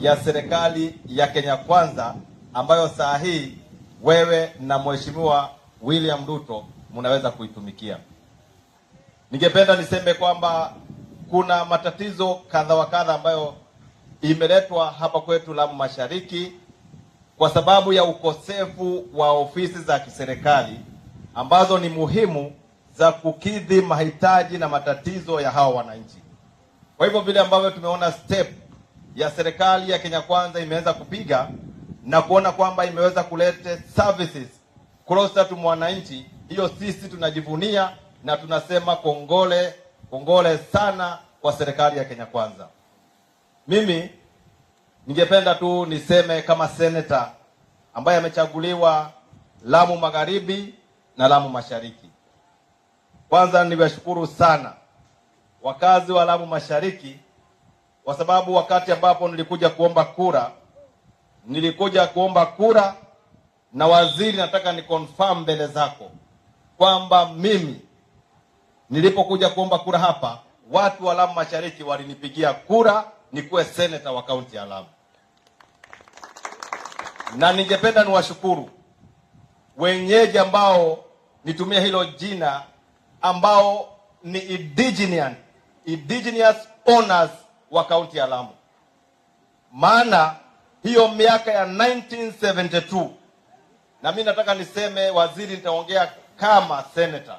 S10: ya serikali ya Kenya Kwanza, ambayo saa hii wewe na Mheshimiwa William Ruto mnaweza kuitumikia. Ningependa niseme kwamba kuna matatizo kadha wa kadha ambayo imeletwa hapa kwetu Lamu Mashariki kwa sababu ya ukosefu wa ofisi za kiserikali ambazo ni muhimu za kukidhi mahitaji na matatizo ya hawa wananchi. Kwa hivyo vile ambavyo tumeona step ya serikali ya Kenya Kwanza imeweza kupiga na kuona kwamba imeweza kuleta services closer to mwananchi, hiyo sisi tunajivunia na tunasema kongole, kongole sana kwa serikali ya Kenya Kwanza. Mimi ningependa tu niseme kama senator ambaye amechaguliwa Lamu Magharibi na Lamu Mashariki. Kwanza niwashukuru sana wakazi wa Lamu Mashariki kwa sababu wakati ambapo nilikuja kuomba kura, nilikuja kuomba kura na waziri, nataka ni confirm mbele zako kwamba mimi nilipokuja kuomba kura hapa, watu wa Lamu Mashariki walinipigia kura nikuwe senator wa kaunti ya Lamu. Na ningependa niwashukuru wenyeji ambao nitumie hilo jina, ambao ni indigenous owners wa kaunti ya Lamu. Maana hiyo miaka ya 1972, na mimi nataka niseme waziri, nitaongea kama senator,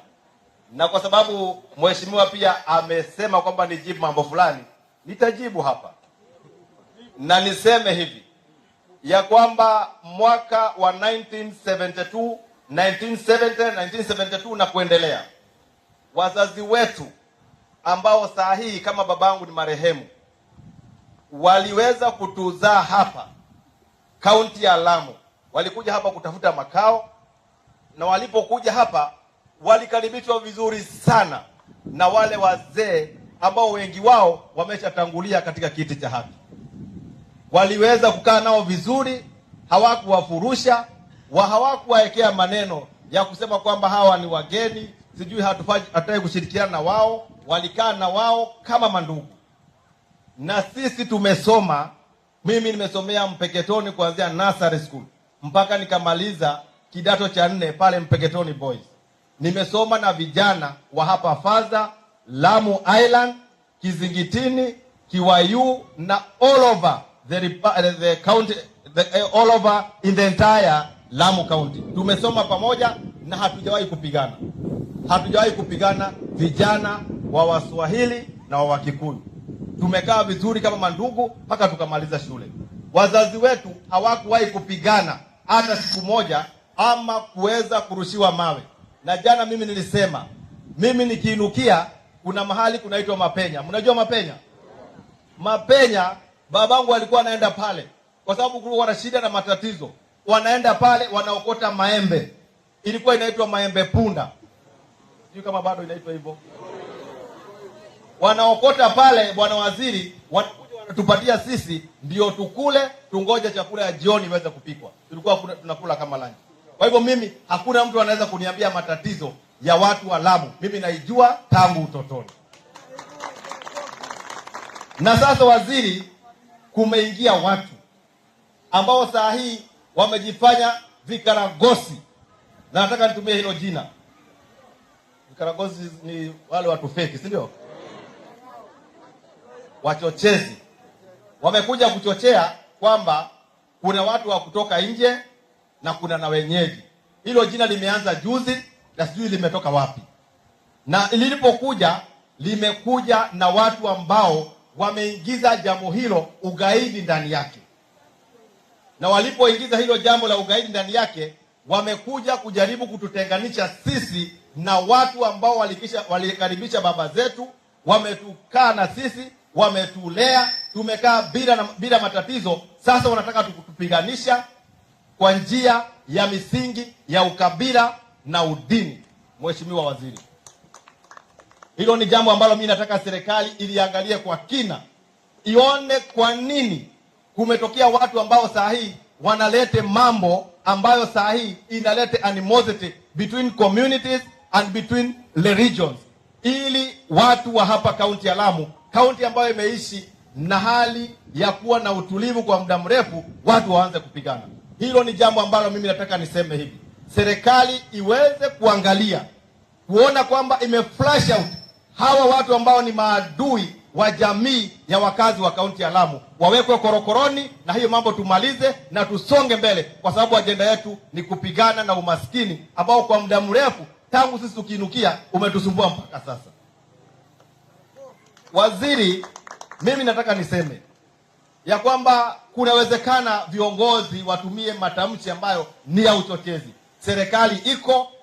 S10: na kwa sababu mheshimiwa pia amesema kwamba nijibu mambo fulani, nitajibu hapa na niseme hivi ya kwamba mwaka wa 1972, 1970, 1972 na kuendelea, wazazi wetu ambao saa hii kama babangu ni marehemu, waliweza kutuzaa hapa kaunti ya Lamu. Walikuja hapa kutafuta makao, na walipokuja hapa walikaribishwa vizuri sana na wale wazee ambao wengi wao wameshatangulia katika kiti cha haki. Waliweza kukaa nao vizuri, hawakuwafurusha, hawakuwaekea maneno ya kusema kwamba hawa ni wageni, sijui hatutaki kushirikiana na wao. Walikaa na wao kama mandugu. Na sisi tumesoma, mimi nimesomea Mpeketoni kuanzia nursery school mpaka nikamaliza kidato cha 4 pale Mpeketoni Boys. Nimesoma na vijana wa hapa Faza, Lamu Island, Kizingitini, Kiwayu na all over the county, all over in the entire Lamu County. Tumesoma pamoja na hatujawahi kupigana. Hatujawahi kupigana vijana wa Waswahili na wa Wakikuyu. Tumekaa vizuri kama mandugu mpaka tukamaliza shule. Wazazi wetu hawakuwahi kupigana hata siku moja ama kuweza kurushiwa mawe. Na jana mimi nilisema, mimi nikiinukia kuna mahali kunaitwa Mapenya. Mnajua Mapenya? Mapenya, babangu alikuwa anaenda pale kwa sababu kulikuwa na shida na matatizo. Wanaenda pale wanaokota maembe. Ilikuwa inaitwa maembe punda. Sijui kama bado inaitwa hivyo. Wanaokota pale, bwana waziri, wanakuja wanatupatia sisi ndio tukule, tungoje chakula ya jioni iweze kupikwa. Tulikuwa tunakula kama lunch. Kwa hivyo mimi hakuna mtu anaweza kuniambia matatizo ya watu wa Lamu. Mimi naijua tangu utotoni. Na sasa waziri, kumeingia watu ambao saa hii wamejifanya vikaragosi. Na nataka nitumie hilo jina. Vikaragosi ni wale watu fake, si ndio? Wachochezi. Wamekuja kuchochea kwamba kuna watu wa kutoka nje na kuna na wenyeji. Hilo jina limeanza juzi na sijui limetoka wapi. Na lilipokuja limekuja na watu ambao wameingiza jambo hilo ugaidi ndani yake. Na walipoingiza hilo jambo la ugaidi ndani yake, wamekuja kujaribu kututenganisha sisi na watu ambao walikaribisha baba zetu, wametukaa na sisi, wametulea, tumekaa bila matatizo. Sasa wanataka kutupiganisha kwa njia ya misingi ya ukabila na udini. Mheshimiwa Waziri, hilo ni jambo ambalo mimi nataka serikali iliangalie kwa kina, ione kwa nini kumetokea watu ambao saa hii wanalete mambo ambayo saa hii inalete animosity between communities and between religions, ili watu wa hapa kaunti ya Lamu, kaunti ambayo imeishi na hali ya kuwa na utulivu kwa muda mrefu, watu waanze kupigana. Hilo ni jambo ambalo mimi nataka niseme hivi, serikali iweze kuangalia kuona kwamba ime flush out hawa watu ambao ni maadui wa jamii ya wakazi wa kaunti ya Lamu, wawekwe korokoroni na hiyo mambo tumalize na tusonge mbele, kwa sababu ajenda yetu ni kupigana na umaskini ambao kwa muda mrefu tangu sisi tukiinukia umetusumbua mpaka sasa. Waziri, mimi nataka niseme ya kwamba kunawezekana viongozi watumie matamshi ambayo ni ya uchochezi. Serikali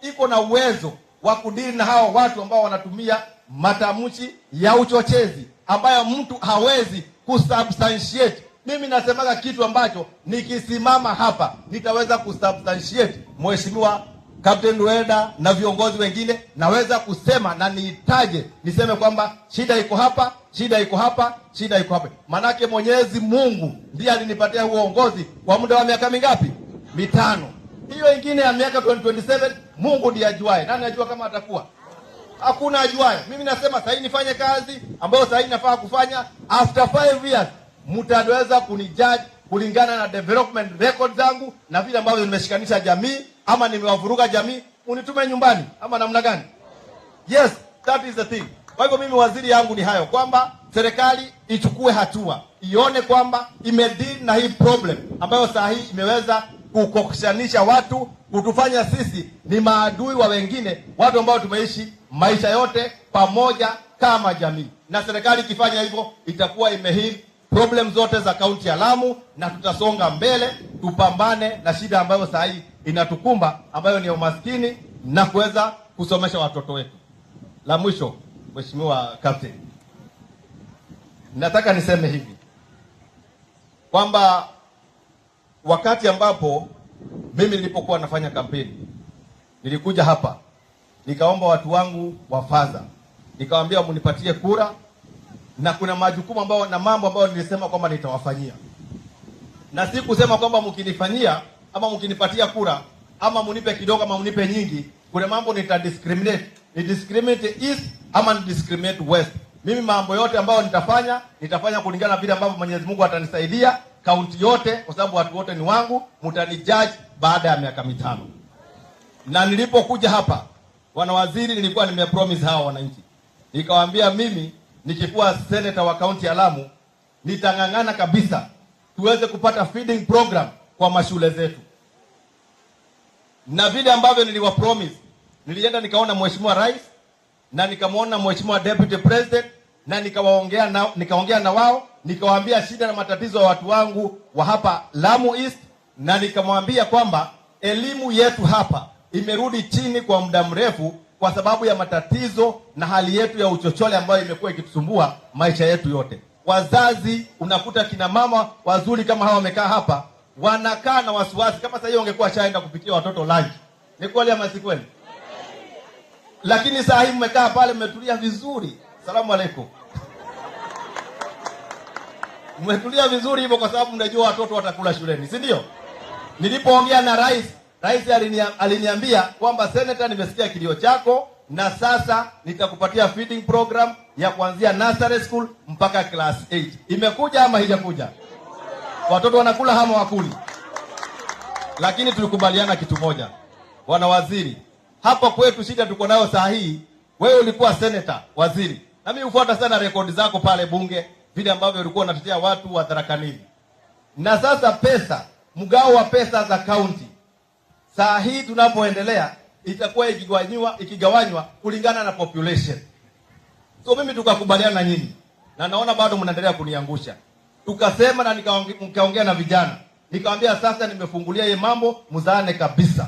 S10: iko na uwezo wa kudili na hawa watu ambao wanatumia matamshi ya uchochezi ambayo mtu hawezi kusubstantiate. Mimi nasemaga kitu ambacho nikisimama hapa nitaweza kusubstantiate. Mheshimiwa Captain Rueda na viongozi wengine, naweza kusema na niitaje, niseme kwamba shida iko hapa, shida iko hapa, shida iko hapa. Manake Mwenyezi Mungu ndiye alinipatia huo uongozi kwa muda wa miaka mingapi? 5. Hiyo ingine ya miaka 2027 Mungu ndiye ajuaye. Nani ajua kama atakuwa? Hakuna ajuaye. Mimi nasema sasa nifanye kazi ambayo sasa nafaa kufanya. After 5 years mtaweza kunijudge kulingana na development record zangu na vile ambavyo nimeshikanisha jamii ama nimewavuruga jamii, unitume nyumbani ama namna gani? Yes, that is the thing. Kwa hivyo mimi waziri yangu ni hayo, kwamba serikali ichukue hatua, ione kwamba imedeal na hii problem ambayo saa hii imeweza kukoshanisha watu, kutufanya sisi ni maadui wa wengine, watu ambao tumeishi maisha yote pamoja kama jamii. Na serikali ikifanya hivyo itakuwa imeheal problem zote za kaunti ya Lamu, na tutasonga mbele, tupambane na shida ambayo saa hii inatukumba, ambayo ni umaskini na kuweza kusomesha watoto wetu. La mwisho, Mheshimiwa Captain, nataka niseme hivi kwamba wakati ambapo mimi nilipokuwa nafanya kampeni, nilikuja hapa nikaomba watu wangu wa Faza, nikawaambia mnipatie kura, na kuna majukumu ambayo na mambo ambayo nilisema kwamba nitawafanyia, na si kusema kwamba mkinifanyia ama mkinipatia kura ama munipe kidogo ama munipe nyingi, kuna mambo nita discriminate, ni discriminate east ama ni discriminate west. Mimi mambo yote ambayo nitafanya kulingana na vile ambavyo Mwenyezi Mungu atanisaidia kaunti yote, kwa sababu watu wote ni wangu, mtanijudge baada ya miaka 5. Na nilipokuja hapa, bwana waziri, nilikuwa nimepromise hawa wananchi, nikawaambia mimi nikikuwa senator wa kaunti ya Lamu nitang'ang'ana kabisa tuweze kupata feeding program kwa mashule zetu. Na vile ambavyo niliwapromise, nilienda nikaona Mheshimiwa Rais na nikamwona Mheshimiwa Deputy President na nikaongea na wao, nikawaambia shida na matatizo ya watu wangu wa hapa Lamu East, na nikamwambia kwamba elimu yetu hapa imerudi chini kwa muda mrefu kwa sababu ya matatizo na hali yetu ya uchochole ambayo imekuwa ikitusumbua maisha yetu yote. Wazazi, unakuta kina mama wazuri kama hawa wamekaa hapa, wanakaa na wasiwasi. Kama sasa hiyo ungekuwa shaenda kupikia watoto lunch. Ni kweli ama si kweli? Lakini saa hii mmekaa pale mmetulia vizuri. Salamu alaikum. Mmetulia vizuri hivyo kwa sababu mnajua watoto watakula shuleni, si ndio? Nilipoongea na rais, rais aliniambia kwamba senator, nimesikia kilio chako na sasa nitakupatia feeding program ya kuanzia nursery school mpaka class 8. Imekuja ama haijakuja? Watoto wanakula ama wakuli? Lakini tulikubaliana kitu moja, bwana waziri, hapa kwetu shida tuko nayo saa hii. Wewe ulikuwa senator, waziri, na mimi hufuata sana rekodi zako pale bunge, vile ambavyo ulikuwa unatetea watu wa Tharaka Nithi. Na sasa pesa, mgao wa pesa za county saa hii tunapoendelea itakuwa ikigawanywa kulingana na population. So mimi tukakubaliana na nyinyi, na naona bado mnaendelea kuniangusha. Tukasema na nikaongea na vijana, Nikamwambia sasa nimefungulia hii mambo, mzaane kabisa.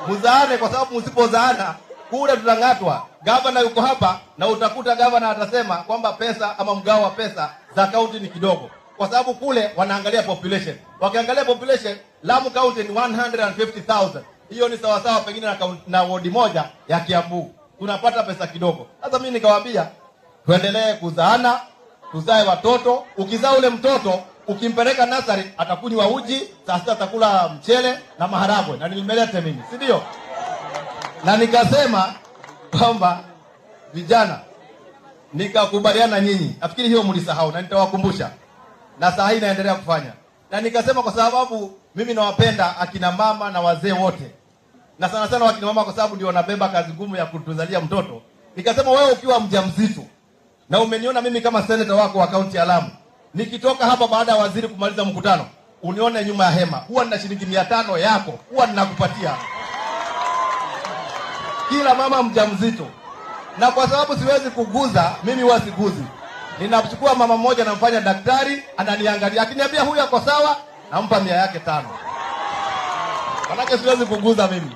S10: Mzaane, kwa sababu msipozaana kule tutang'atwa. Gavana yuko hapa na utakuta gavana atasema kwamba pesa ama mgao wa pesa za kaunti ni kidogo, kwa sababu kule wanaangalia population. Wakiangalia population, Lamu County ni 150,000. Hiyo ni sawasawa pengine na wodi moja ya Kiambu. Tunapata pesa kidogo. Sasa mimi nikawaambia tuendelee kuzaana, tuzae watoto. Ukizaa ule mtoto ukimpeleka nasari atakunywa uji, sasa atakula mchele na maharagwe, na nimelete mimi, si ndio? Na nikasema kwamba vijana, nikakubaliana nyinyi, nafikiri hiyo mlisahau na nitawakumbusha, na saa hii naendelea kufanya. Na nikasema kwa sababu mimi nawapenda akina mama na wazee wote, na sana sana akina mama kwa sababu ndio wanabeba kazi ngumu ya kutuzalia mtoto. Nikasema wewe ukiwa mjamzito na umeniona mimi kama senator wako wa kaunti ya Lamu, nikitoka hapa baada ya waziri kumaliza mkutano, unione nyuma ya hema, huwa nina shilingi 500 yako, huwa ninakupatia kila mama mjamzito. Na kwa sababu siwezi kuguza, mimi huwa siguzi. Ninachukua mama mmoja namfanya daktari, ananiangalia, akiniambia huyu ako sawa, nampa 100 yake 5. Manake siwezi kuguza mimi.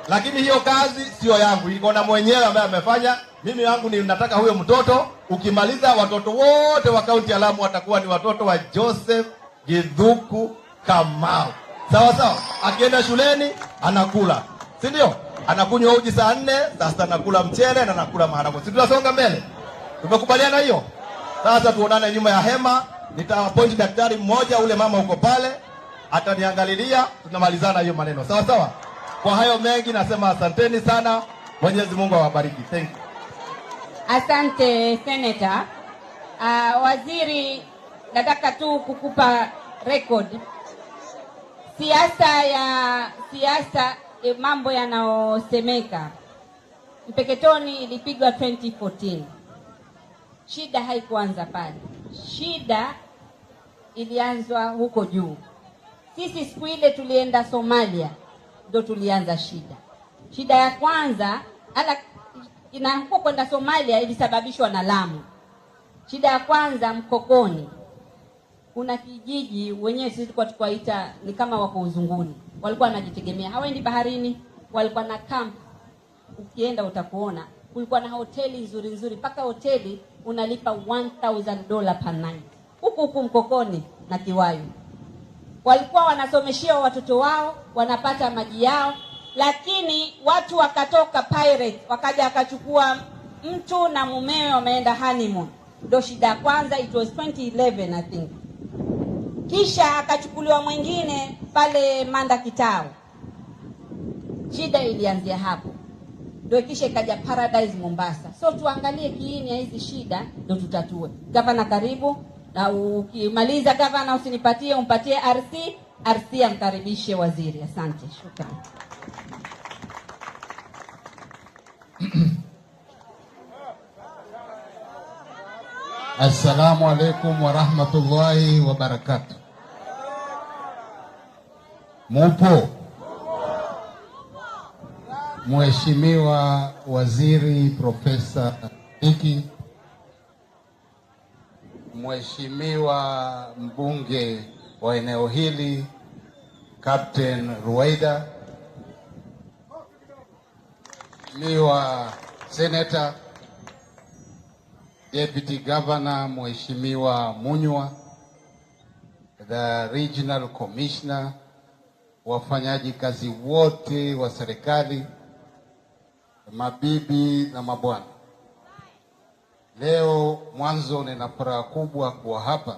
S10: Lakini hiyo kazi sio yangu, iko na mwenyewe ambaye amefanya. Mimi yangu ni nataka huyo mtoto, ukimaliza watoto wote wa kaunti ya Lamu watakuwa ni watoto wa Joseph Githuku Kamau. Sawa sawa, akienda shuleni anakula, si ndio? Anakunywa uji saa 4, sasa anakula mchele na anakula maharagwe. Si tunasonga mbele? Tumekubaliana hiyo? Sasa tuonane nyuma ya hema, nitaappoint daktari mmoja, ule mama uko pale, ataniangalilia, tunamalizana hiyo maneno. Sawa sawa? Kwa hayo mengi nasema asanteni sana. Mwenyezi Mungu awabariki. Thank you.
S8: Asante Senator. Waziri, nataka tu kukupa record. Siasa mambo yanayosemeka. Mpeketoni ilipigwa 2014. Shida haikuanza pale. Shida ilianzwa huko juu. Sisi siku ile tulienda Somalia ndio tulianza shida. Shida ya kwanza ina huko kwenda Somalia ilisababishwa na Lamu. Shida ya kwanza Mkokoni. Kuna kijiji wenyewe sisi tulikuwa tukaita ni kama wako uzunguni. Walikuwa wanajitegemea, hawaendi baharini, walikuwa na camp. Ukienda utakuona kulikuwa na hoteli nzuri nzuri, mpaka hoteli unalipa $1,000 per night. Huku huku Mkokoni na Kiwayu. Walikuwa wanasomeshia watoto wao, wanapata maji yao, lakini watu wakatoka pirate, wakaja wakachukua mtu na mumewe wameenda honeymoon. Ndio shida ya kwanza, it was 2011 I think. Kisha akachukuliwa mwingine pale Manda Kitao. Shida ilianzia hapo. Ndio kisha ikaja Paradise Mombasa. So tuangalie kiini ya hizi shida ndio tutatue. Gavana karibu, na ukimaliza gavana usinipatie, umpatie RC, RC amkaribishe waziri. Asante, shukrani.
S11: Assalamu alaikum warahmatullahi wabarakatuh. Mupo? Mheshimiwa Waziri Profesa Kindiki, Mheshimiwa mbunge wa eneo hili Captain Ruwaida, Mheshimiwa Senator, Deputy Governor Mheshimiwa Munywa, the Regional Commissioner, wafanyaji kazi wote wa serikali, mabibi na mabwana. Leo mwanzo nina furaha kubwa kuwa hapa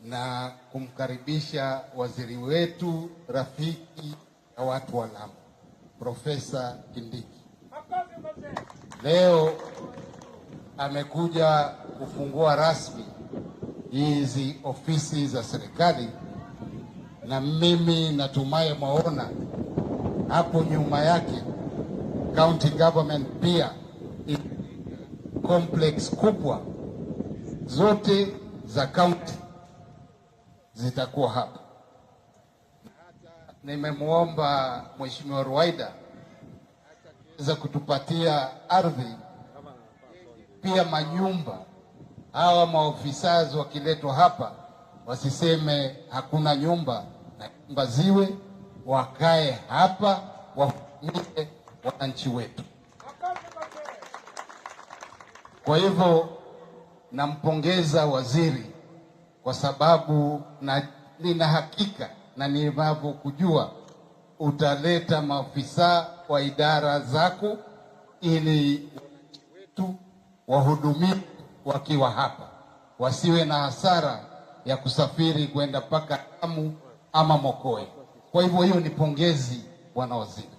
S11: na kumkaribisha waziri wetu rafiki ya watu wa Lamu, Profesa Kindiki. Leo amekuja kufungua rasmi hizi ofisi za serikali, na mimi natumai mwaona hapo nyuma yake county government pia complex kubwa zote za county zitakuwa hapa. Nimemuomba Mheshimiwa Ruwaida za kutupatia ardhi pia manyumba Hawa maofisa wakiletwa hapa wasiseme hakuna nyumba, na nyumba ziwe, wakae hapa wahudumie wananchi wetu. Kwa hivyo nampongeza waziri kwa sababu na nina hakika na ninavyokujua utaleta maafisa wa idara zako ili wananchi wetu wahudumiwe wakiwa hapa, wasiwe na hasara ya kusafiri kwenda mpaka Lamu ama Mokoe. Kwa hivyo hiyo ni pongezi, bwana waziri.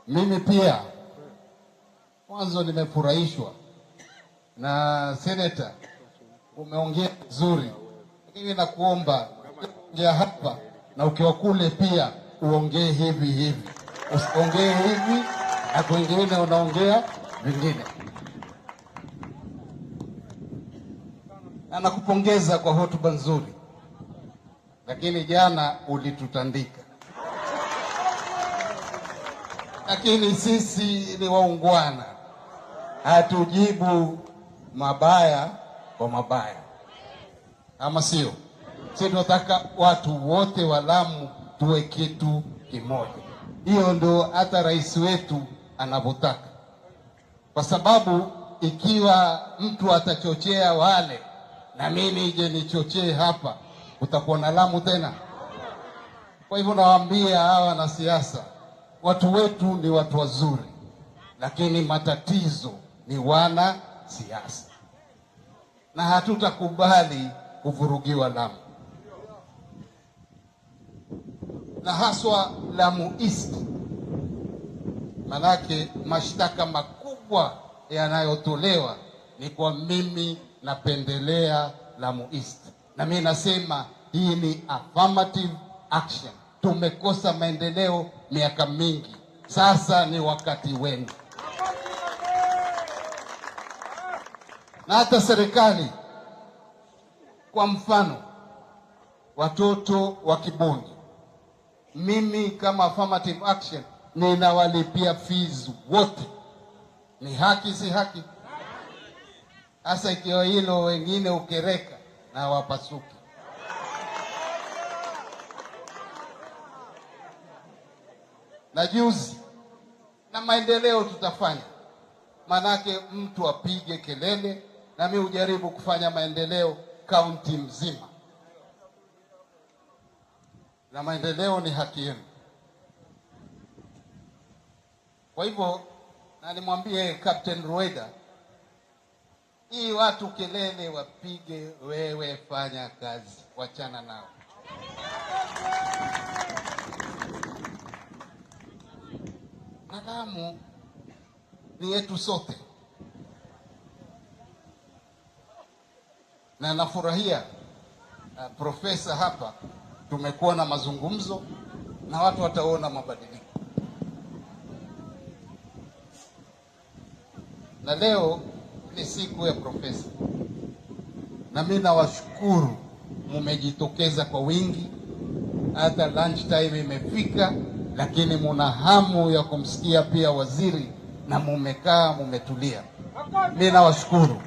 S11: Mimi pia mwanzo nimefurahishwa na seneta, umeongea vizuri, lakini nakuomba ongea hapa na ukiwa kule pia uongee hivi hivi, usiongee hivi na kwingine unaongea vingine. Na nakupongeza kwa hotuba nzuri, lakini jana ulitutandika. Lakini sisi ni waungwana, hatujibu mabaya kwa mabaya, ama sio? Sisi tunataka watu wote wa Lamu tuwe kitu kimoja. Hiyo ndio hata rais wetu anavyotaka, kwa sababu ikiwa mtu atachochea wale na mimi nije nichochee hapa, utakuwa na Lamu tena? Kwa hivyo nawaambia hawa wanasiasa, watu wetu ni watu wazuri, lakini matatizo ni wana siasa, na hatutakubali kuvurugiwa Lamu, na haswa Lamu East, manake mashtaka makubwa yanayotolewa ni kwa mimi napendelea Lamu East, na mimi nasema hii ni affirmative action. Tumekosa maendeleo miaka mingi, sasa ni wakati wenu. Na hata serikali, kwa mfano watoto wa Kibonge, mimi kama affirmative action ninawalipia fees wote. Ni haki, si haki? Hasa ikiwa hilo wengine ukereka na wapasuki. Na juzi na maendeleo tutafanya, manake mtu apige kelele na mimi hujaribu kufanya maendeleo kaunti mzima, na maendeleo ni haki yenu. Kwa hivyo na nimwambie Captain Rueda, hii watu kelele wapige, wewe fanya kazi, wachana nao. Na Lamu ni yetu sote, na nafurahia profesa hapa, tumekuwa na mazungumzo na watu wataona mabadiliko. Na leo ni siku ya profesa, na mimi nawashukuru mumejitokeza kwa wingi, hata lunch time imefika, lakini muna hamu ya kumsikia pia waziri na mumekaa mumetulia. Mimi nawashukuru,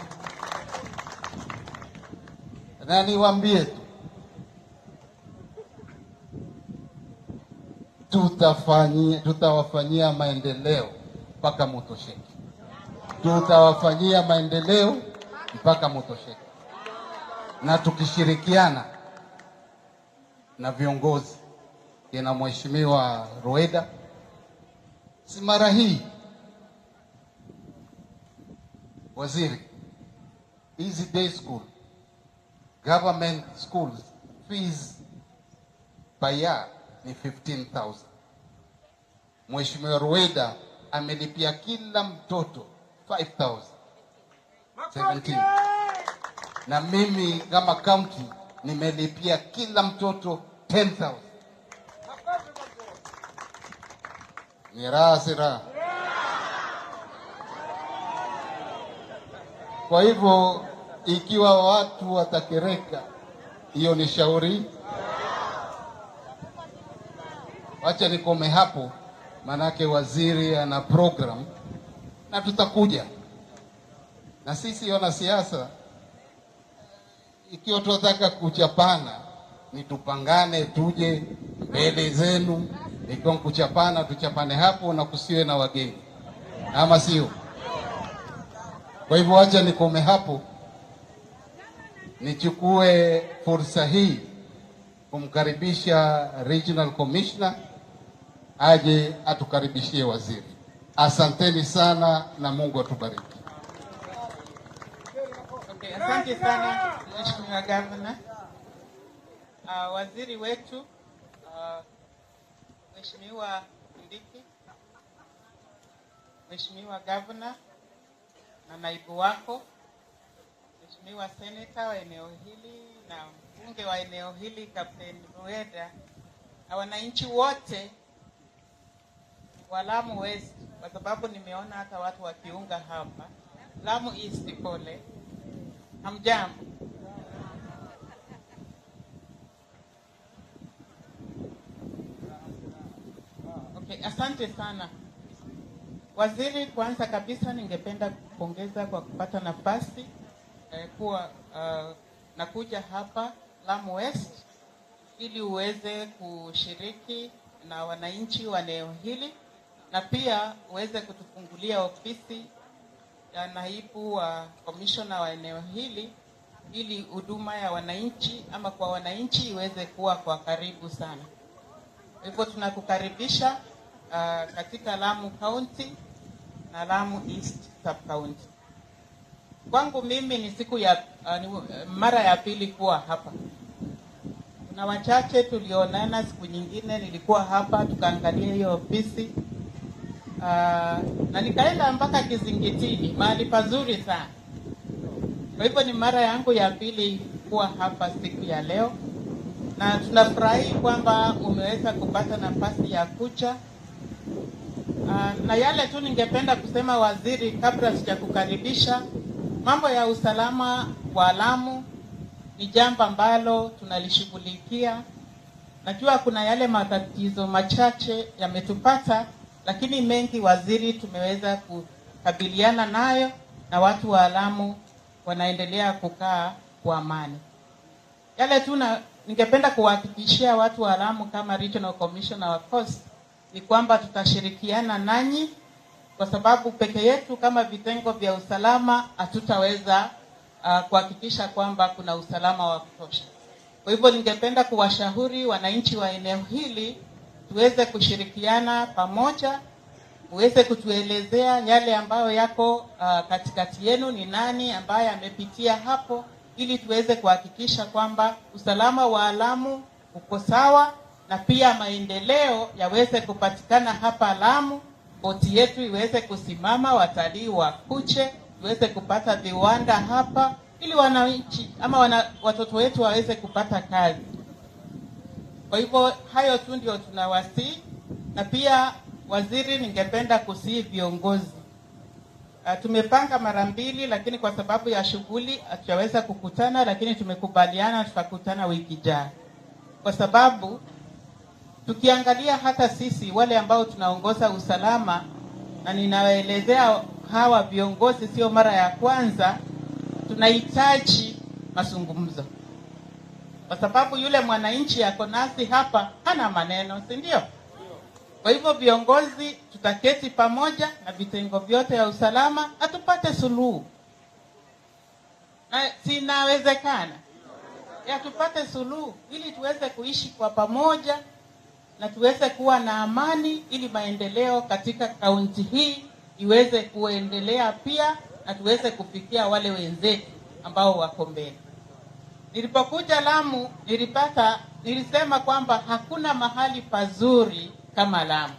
S11: na niwaambie tu tutawafanyia maendeleo mpaka mutosheke. Tutawafanyia maendeleo mpaka mutosheke, na tukishirikiana na viongozi kina Mheshimiwa Rueda, si mara hii waziri, hizi day school, government schools fees per year ni 15,000. Mheshimiwa Rueda amelipia kila mtoto 5,000, 17. Na mimi kama county nimelipia kila mtoto 10,000. Ni raha si raha? Kwa hivyo ikiwa watu watakereka, hiyo ni shauri. Wacha nikome hapo, manake waziri ana program na tutakuja. Na sisi wanasiasa, ikiwa tunataka kuchapana, ni tupangane, tuje mbele zenu. Ikiwa kuchapana, tuchapane hapo na kusiwe na wageni, ama sio? Kwa hivyo acha nikome hapo, nichukue fursa hii kumkaribisha Regional Commissioner aje atukaribishie waziri. Asanteni sana na Mungu atubariki.
S12: Okay, asante sana Mheshimiwa Governor. Waziri wetu Mheshimiwa Kindiki, Mheshimiwa Governor na naibu wako, Mheshimiwa Senator wa eneo hili na mbunge wa eneo hili Captain Rueda, na wananchi wote wa Lamu West, kwa sababu nimeona hata watu wakiunga hapa Lamu East, pole. Hamjambo. Okay, asante sana waziri. Kwanza kabisa ningependa kupongeza kwa kupata nafasi kuwa na kuja hapa Lamu West ili uweze kushiriki na wananchi wa eneo hili na pia uweze kutufungulia ofisi ya naibu wa komishona wa eneo hili ili huduma ya wananchi ama kwa wananchi iweze kuwa kwa karibu sana. Hivyo tunakukaribisha katika Lamu County na Lamu East Sub County. Kwangu mimi ni siku ya ni mara ya pili kuwa hapa. Kuna wachache tulionana siku nyingine, nilikuwa hapa tukaangalia hiyo ofisi na nikaenda mpaka Kizingitini, mahali pazuri sana. Kwa hivyo ni mara yangu ya pili kuwa hapa siku ya leo, na tunafurahi kwamba umeweza kupata nafasi ya kuja. Na yale tu ningependa kusema waziri, kabla sijakukaribisha, mambo ya usalama wa Lamu ni jambo ambalo tunalishughulikia. Najua kuna yale matatizo machache yametupata, lakini mengi waziri tumeweza kukabiliana nayo na watu wa Lamu wanaendelea kukaa kwa amani. Yale tu ningependa kuhakikishia watu wa Lamu kama Regional Commissioner wa Coast ni kwamba tutashirikiana nanyi, kwa sababu peke yetu kama vitengo vya usalama hatutaweza kuhakikisha kwamba kuna usalama wa kutosha. Kwa hivyo ningependa kuwashauri wananchi wa eneo hili tuweze kushirikiana pamoja, uweze kutuelezea yale ambayo yako katikati yenu, ni nani ambaye amepitia hapo, ili tuweze kuhakikisha kwamba usalama wa Lamu uko sawa na pia maendeleo yaweze kupatikana hapa Lamu, boti yetu iweze kusimama, watalii wakuche, tuweze kupata viwanda hapa ili wananchi ama watoto wetu waweze kupata kazi. Kwa hivyo hayo tu ndio tunawasihi. Na pia waziri, ningependa kusihi viongozi. Tumepanga mara mbili, lakini kwa sababu ya shughuli hatujaweza kukutana, lakini tumekubaliana tutakutana wiki ijayo, kwa sababu tukiangalia hata sisi wale ambao tunaongoza usalama, na ninawaelezea hawa viongozi sio mara ya kwanza, tunahitaji mazungumzo, kwa sababu yule mwananchi ako nasi hapa hana maneno, si ndio? Kwa hivyo viongozi tutaketi pamoja na vitengo vyote ya usalama atupate suluhu, na sinawezekana ya tupate suluhu ili tuweze kuishi kwa pamoja na tuweze kuwa na amani, ili maendeleo katika kaunti hii iweze kuendelea pia na tuweze kufikia wale wenzetu ambao wako mbele. Nilipokuja Lamu nilisema kwamba hakuna mahali pazuri kama Lamu.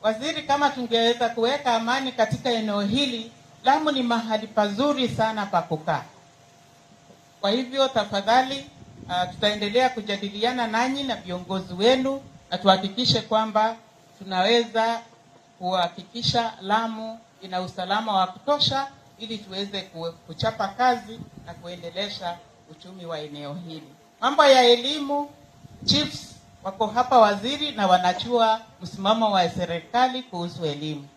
S12: Waziri, kama tungeweza kuweka amani katika eneo hili, Lamu ni mahali pazuri sana pa kukaa. Kwa hivyo tafadhali, tutaendelea kujadiliana nanyi na viongozi wenu na tuhakikishe kwamba tunaweza kuhakikisha Lamu ina usalama wa kutosha ili tuweze kuchapa kazi na kuendelesha uchumi wa eneo hili. Mambo ya elimu, chiefs wako hapa waziri, na wanajua msimamo wa serikali kuhusu elimu.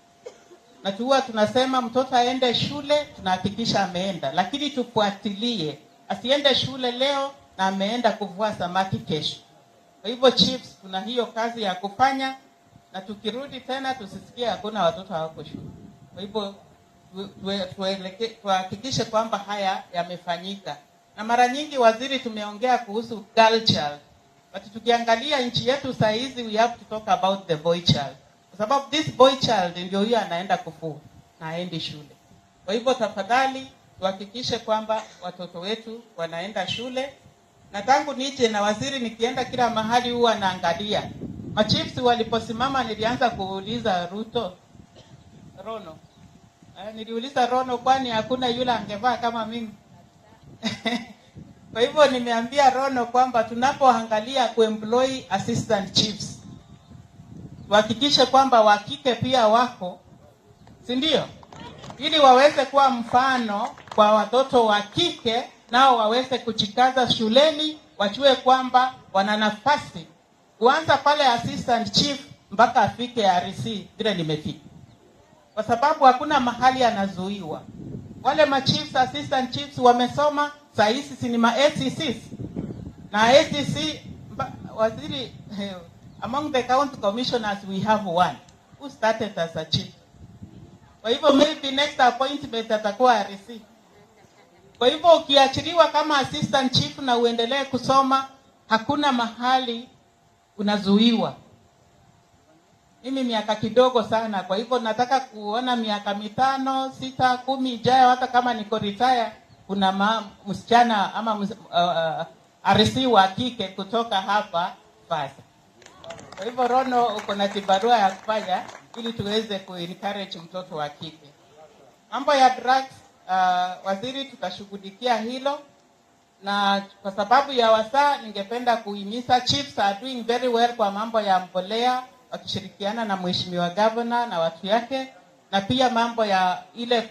S12: Na tuwa tunasema mtoto aende shule, tunahakikisha ameenda, lakini tufuatilie asiende shule leo na ameenda kuvua samaki kesho. Kwa hivyo chiefs, tuna hiyo kazi ya kufanya, na tukirudi tena tusisikie hakuna watoto hawako shule. Kwa hivyo tuhakikishe kwamba haya yamefanyika. Na mara nyingi waziri, tumeongea kuhusu girl child, but tukiangalia nchi yetu saa hizi we have to talk about the boy child, kwa sababu this boy child ndio huyo anaenda kufua na aendi shule. Kwa hivyo tafadhali tuhakikishe kwamba watoto wetu wanaenda shule. Na tangu nije na waziri, nikienda kila mahali huwa naangalia machiefs waliposimama, nilianza kuuliza Ruto Rono. Niliuliza Rono, kwani hakuna yule angevaa kama mimi? Kwa hivyo nimeambia Rono kwamba tunapoangalia kuemploy assistant chiefs, tuhakikishe kwamba wa kike pia wako, si ndio? Ili waweze kuwa mfano kwa watoto wa kike, nao waweze kujikaza shuleni, wajue kwamba wana nafasi kuanza pale assistant chief mpaka afike RC vile nimefika, kwa sababu hakuna mahali anazuiwa. Wale ma chiefs, assistant chiefs wamesoma saa hizi si ni ma ACCs na ACC waziri, among the county commissioners we have one who started as a chief. Kwa hivyo maybe next appointment atakuwa RC. Kwa hivyo ukiachiliwa kama assistant chief na uendelee kusoma, hakuna mahali unazuiwa. Mimi miaka kidogo sana, kwa hivyo nataka kuona miaka 5, 6, 10 ijayo, hata kama niko retire, kuna msichana ama RC wa kike kutoka hapa Fasa. Kwa hivyo Rono, uko na kibarua ya kufanya ili tuweze ku-encourage mtoto wa kike. Mambo ya drugs, waziri, tutashughulikia hilo. Na kwa sababu ya wasaa, ningependa kuhimiza chiefs are doing very well kwa mambo ya mbolea, wakishirikiana na mheshimiwa governor na watu yake, na pia mambo ya ile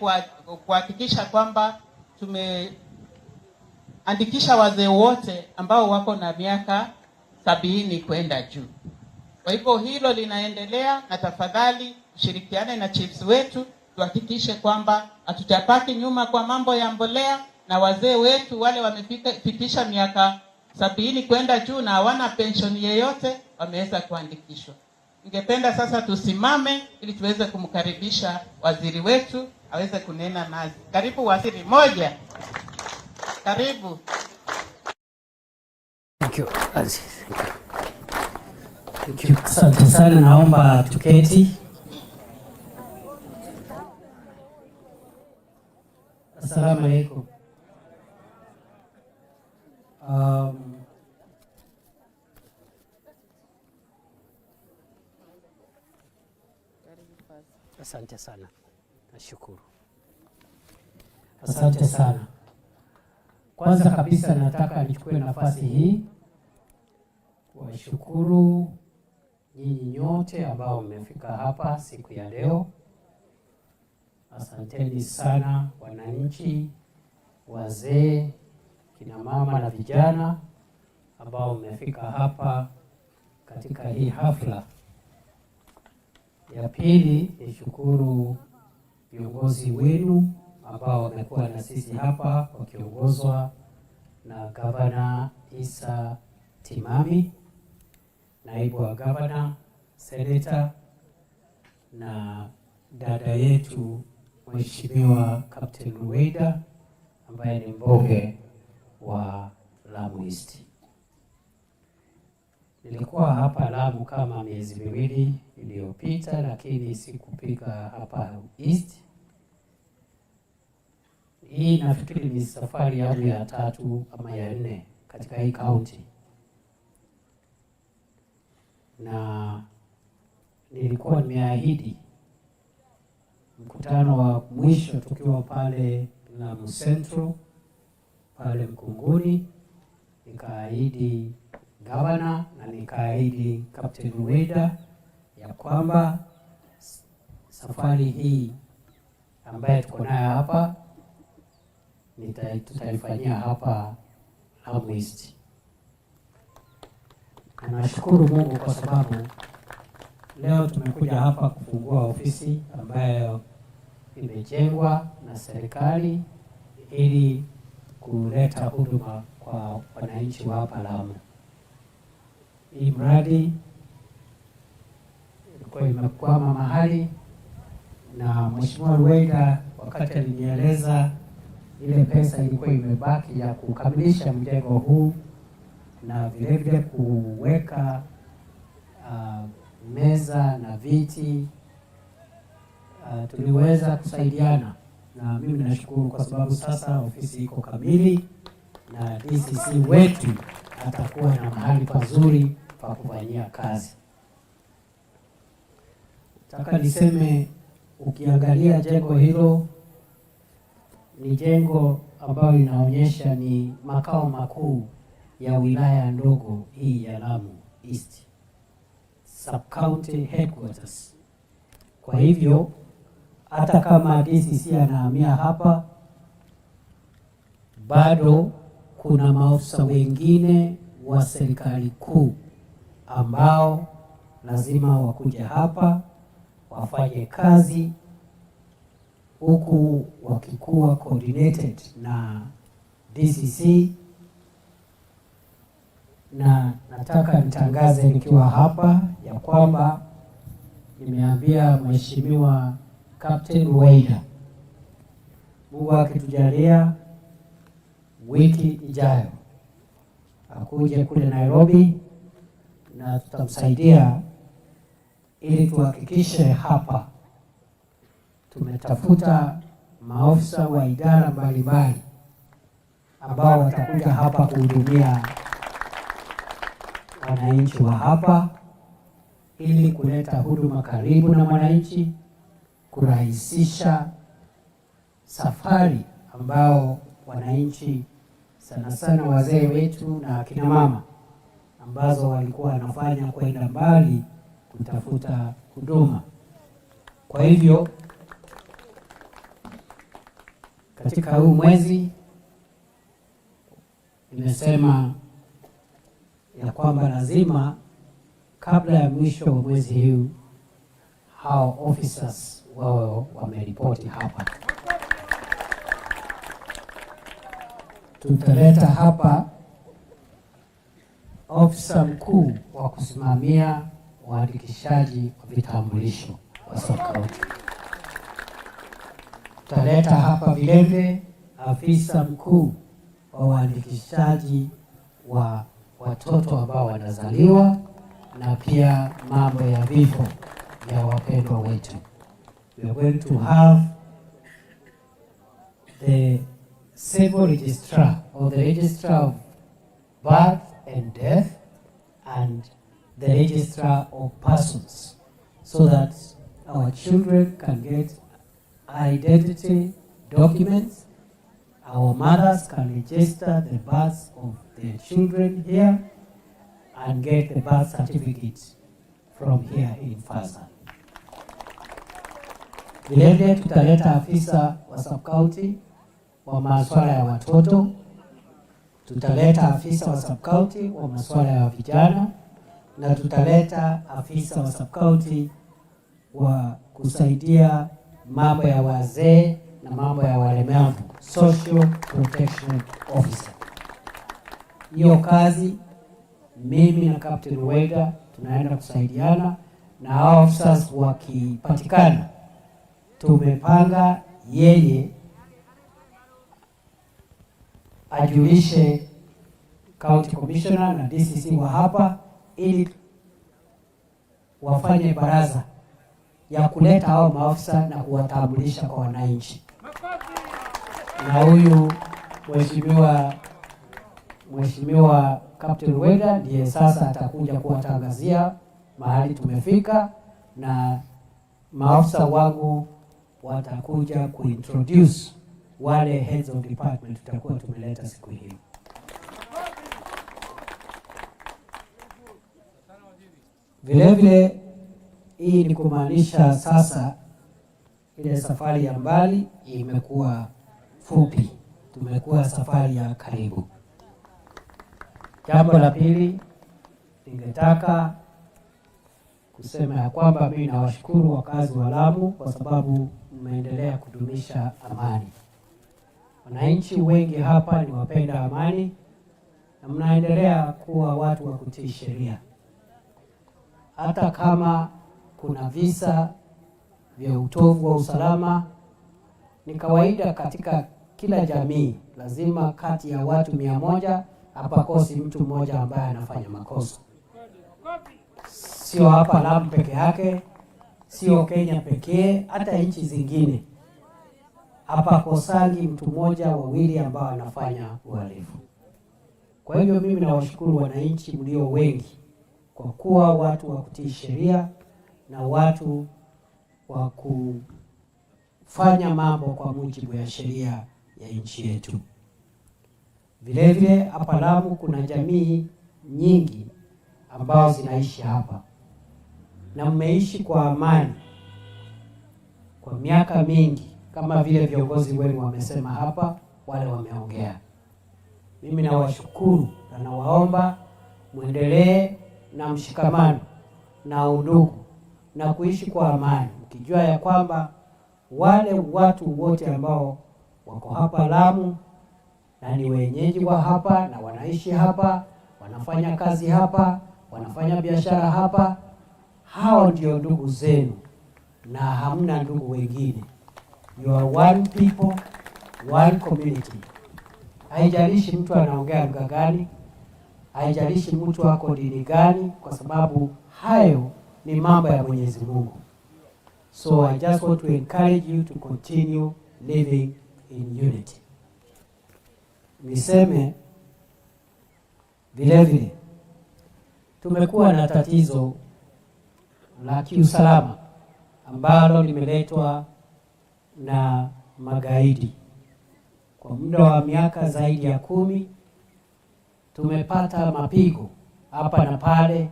S12: kuhakikisha kwamba tumeandikisha wazee wote ambao wako na miaka 70 kwenda juu. Kwa hivyo hilo linaendelea, na tafadhali ushirikiane na chiefs wetu tuhakikishe kwamba hatutapaki nyuma kwa mambo ya mbolea, na wazee wetu wale wamefikisha miaka 70 kwenda juu na hawana pension yeyote wameweza kuandikishwa. Ningependa sasa tusimame ili tuweze kumkaribisha waziri wetu aweze kunena nasi. Karibu waziri. Moja. Karibu.
S13: Thank you. Aziz. Thank you. Asante sana, naomba tuketi. Assalamu alaikum. Asante sana, nashukuru. Asante sana. Kwanza kabisa nataka nichukue nafasi hii kuwashukuru nyinyi nyote ambao mmefika hapa siku ya leo. Asanteni sana wananchi, wazee, kina mama na vijana ambao mmefika hapa katika hii hafla. Ya pili, nishukuru viongozi wenu ambao wamekuwa na sisi hapa wakiongozwa na Gavana Issa Timami, naibu wa gavana, senator na dada yetu Mheshimiwa Captain Ruweida ambaye ni mbunge wa Lamu East. Nilikuwa hapa Lamu kama miezi miwili iliyopita, lakini sikupika hapa East. Hii nafikiri ni safari yangu ya 3 ama ya 4 katika hii county. Na nilikuwa nimeahidi mkutano wa mwisho tukiwa pale Lamu Central pale Mkunguni, nikaahidi gavana na nikaahidi Captain Ruweida ya kwamba safari hii ambaye tuko nayo hapa tutaifanyia hapa Lamu East. Na nashukuru Mungu kwa sababu leo tumekuja hapa kufungua ofisi ambayo imejengwa na serikali ili kuleta huduma kwa wananchi wa hapa Lamu. Hii mradi ilikuwa imekwama mahali, na Mheshimiwa Ruweida wakati alinieleza ile pesa ilikuwa imebaki ya kukamilisha mjengo huu na vile vile kuweka meza na viti, tuliweza kusaidiana, na mimi nashukuru kwa sababu sasa ofisi iko kamili na DCC wetu atakuwa na mahali pazuri pa kufanyia kazi. Nataka niseme, ukiangalia jengo hilo ni jengo ambayo linaonyesha ni makao makuu ya wilaya ndogo hii ya Lamu East, sub county headquarters. Kwa hivyo hata kama DCC anahamia hapa, bado kuna maofisa wengine wa serikali kuu ambao lazima wakuja hapa wafanye kazi huku wakikuwa coordinated na DCC, na nataka nitangaze nikiwa hapa ya kwamba nimeambia Mheshimiwa Captain Ruweida, Mungu akitujalia wiki ijayo akuje kule Nairobi na tutamsaidia ili tuhakikishe hapa tumetafuta maofisa wa idara mbalimbali ambao watakuja hapa kuhudumia wananchi wa hapa ili kuleta huduma karibu na mwananchi, kurahisisha safari ambao wananchi sana sana wazee wetu na akina mama ambazo walikuwa wanafanya kwenda mbali kutafuta huduma. Kwa hivyo katika huu mwezi nimesema ya kwamba lazima kabla ya mwisho wa mwezi huu hao officers wawe wameripoti hapa. Tutaleta hapa ofisa mkuu wa kusimamia uandikishaji wa vitambulisho wa sub county. Tutaleta hapa vilevile afisa mkuu wa uandikishaji wa watoto ambao wanazaliwa na pia mambo ya vifo vya wapendwa wetu. We are going to have the civil registrar or the registrar of birth and death and the registrar of persons so that our children can get identity documents, our mothers can register the births of their children here and get the birth certificate from here in Faza. Vilevile tutaleta afisa wa sub-county wa masuala ya watoto, tutaleta afisa wa sub-county wa masuala ya vijana na tutaleta afisa wa sub-county wa kusaidia mambo ya wazee na mambo ya walemavu, social protection officer. Hiyo kazi mimi na Captain Ruweida tunaenda kusaidiana na hao officers wakipatikana, tumepanga yeye ajulishe county commissioner na DCC wa hapa ili wafanye baraza ya kuleta hao maafisa na kuwatambulisha kwa wananchi. Na huyu Mheshimiwa Captain Ruweida ndiye sasa atakuja kuwatangazia mahali tumefika, na maafisa wangu watakuja kuintroduce wale heads of department tutakuwa tumeleta siku hiyo. Vile vile hii ni kumaanisha sasa ile safari ya mbali imekuwa fupi, tumekuwa safari ya karibu. Jambo la pili, ningetaka kusema ya kwamba mimi nawashukuru wakazi wa Lamu kwa sababu mmeendelea kudumisha amani. Wananchi wengi hapa ni wapenda amani na mnaendelea kuwa watu wa kutii sheria, hata kama kuna visa vya utovu wa usalama. Ni kawaida katika kila jamii, lazima kati ya watu 100 hapakosi mtu mmoja ambaye anafanya makosa. Sio hapa Lamu peke yake, sio Kenya pekee, hata nchi zingine hapakosangi mtu mmoja wawili ambao anafanya uhalifu. Kwa hivyo mimi nawashukuru wananchi mlio wengi kwa kuwa watu wa kutii sheria na watu wa kufanya mambo kwa mujibu ya sheria ya nchi yetu. Vile vile hapa Lamu kuna jamii nyingi ambao zinaishi hapa na mmeishi kwa amani kwa miaka mingi, kama vile viongozi wenu wamesema hapa, wale wameongea. Mimi nawashukuru na nawaomba mwendelee na mshikamano na undugu na kuishi kwa amani, mkijua ya kwamba wale watu wote ambao wako hapa Lamu na ni wenyeji wa hapa na wanaishi hapa, wanafanya kazi hapa, wanafanya biashara hapa, hao ndio ndugu zenu na hamna ndugu wengine. You are one people, one community. Haijalishi mtu anaongea lugha gani, haijalishi mtu ako dini gani, kwa sababu hayo ni mambo ya Mwenyezi Mungu. So I just want to encourage you to continue living in unity. Niseme vile vile tumekuwa na tatizo la kiusalama ambalo limeletwa na magaidi. Kwa muda wa miaka zaidi ya 10 tumepata mapigo hapa na pale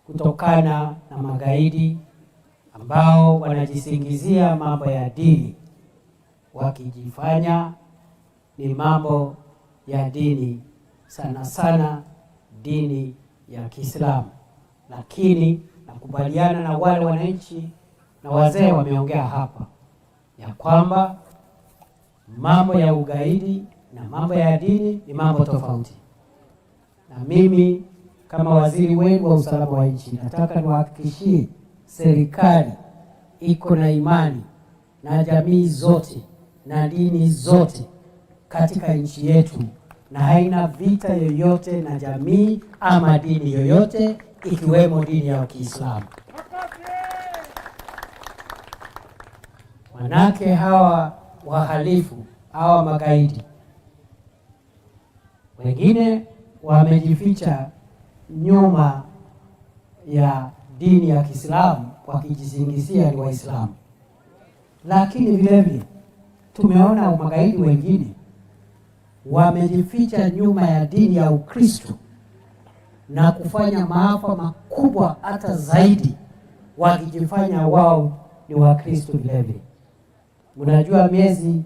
S13: kutokana na magaidi ambao wanajisingizia mambo ya dini, wakijifanya ni mambo ya dini, sana sana dini ya Kiislamu. Lakini nakubaliana na wale wananchi na wazee wameongea hapa ya kwamba mambo ya ugaidi na mambo ya dini ni mambo tofauti. Na mimi kama waziri wenu wa usalama wa nchi nataka niwahakikishie serikali iko na imani na jamii zote na dini zote katika nchi yetu, na haina vita yoyote na jamii ama dini yoyote ikiwemo dini ya Kiislamu. Manake hawa wahalifu, hawa magaidi wengine wamejificha nyuma ya dini ya Kiislamu wakijisingizia ni Waislamu, lakini vile vile tumeona magaidi wengine wamejificha nyuma ya dini ya Ukristo na kufanya maafa makubwa hata zaidi, wakijifanya wao ni Wakristo vile vile. Mnajua miezi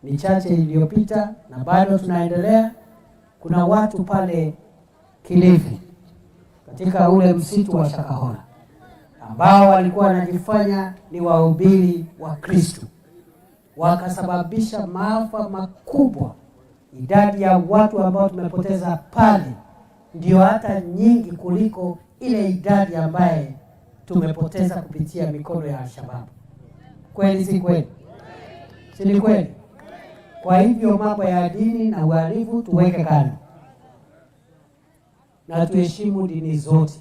S13: michache iliyopita na bado tunaendelea, kuna watu pale Kilifi katika ule msitu wa Shakahola ambao walikuwa wanajifanya ni wahubiri wa Kristo, wakasababisha maafa makubwa. Idadi ya watu ambao tumepoteza pale ndio hata nyingi kuliko ile idadi ambaye tumepoteza kupitia mikono ya Alshababu. Kweli si kweli? Si ni kweli? Kwa hivyo mambo ya dini na uhalifu tuweke kando na tuheshimu dini zote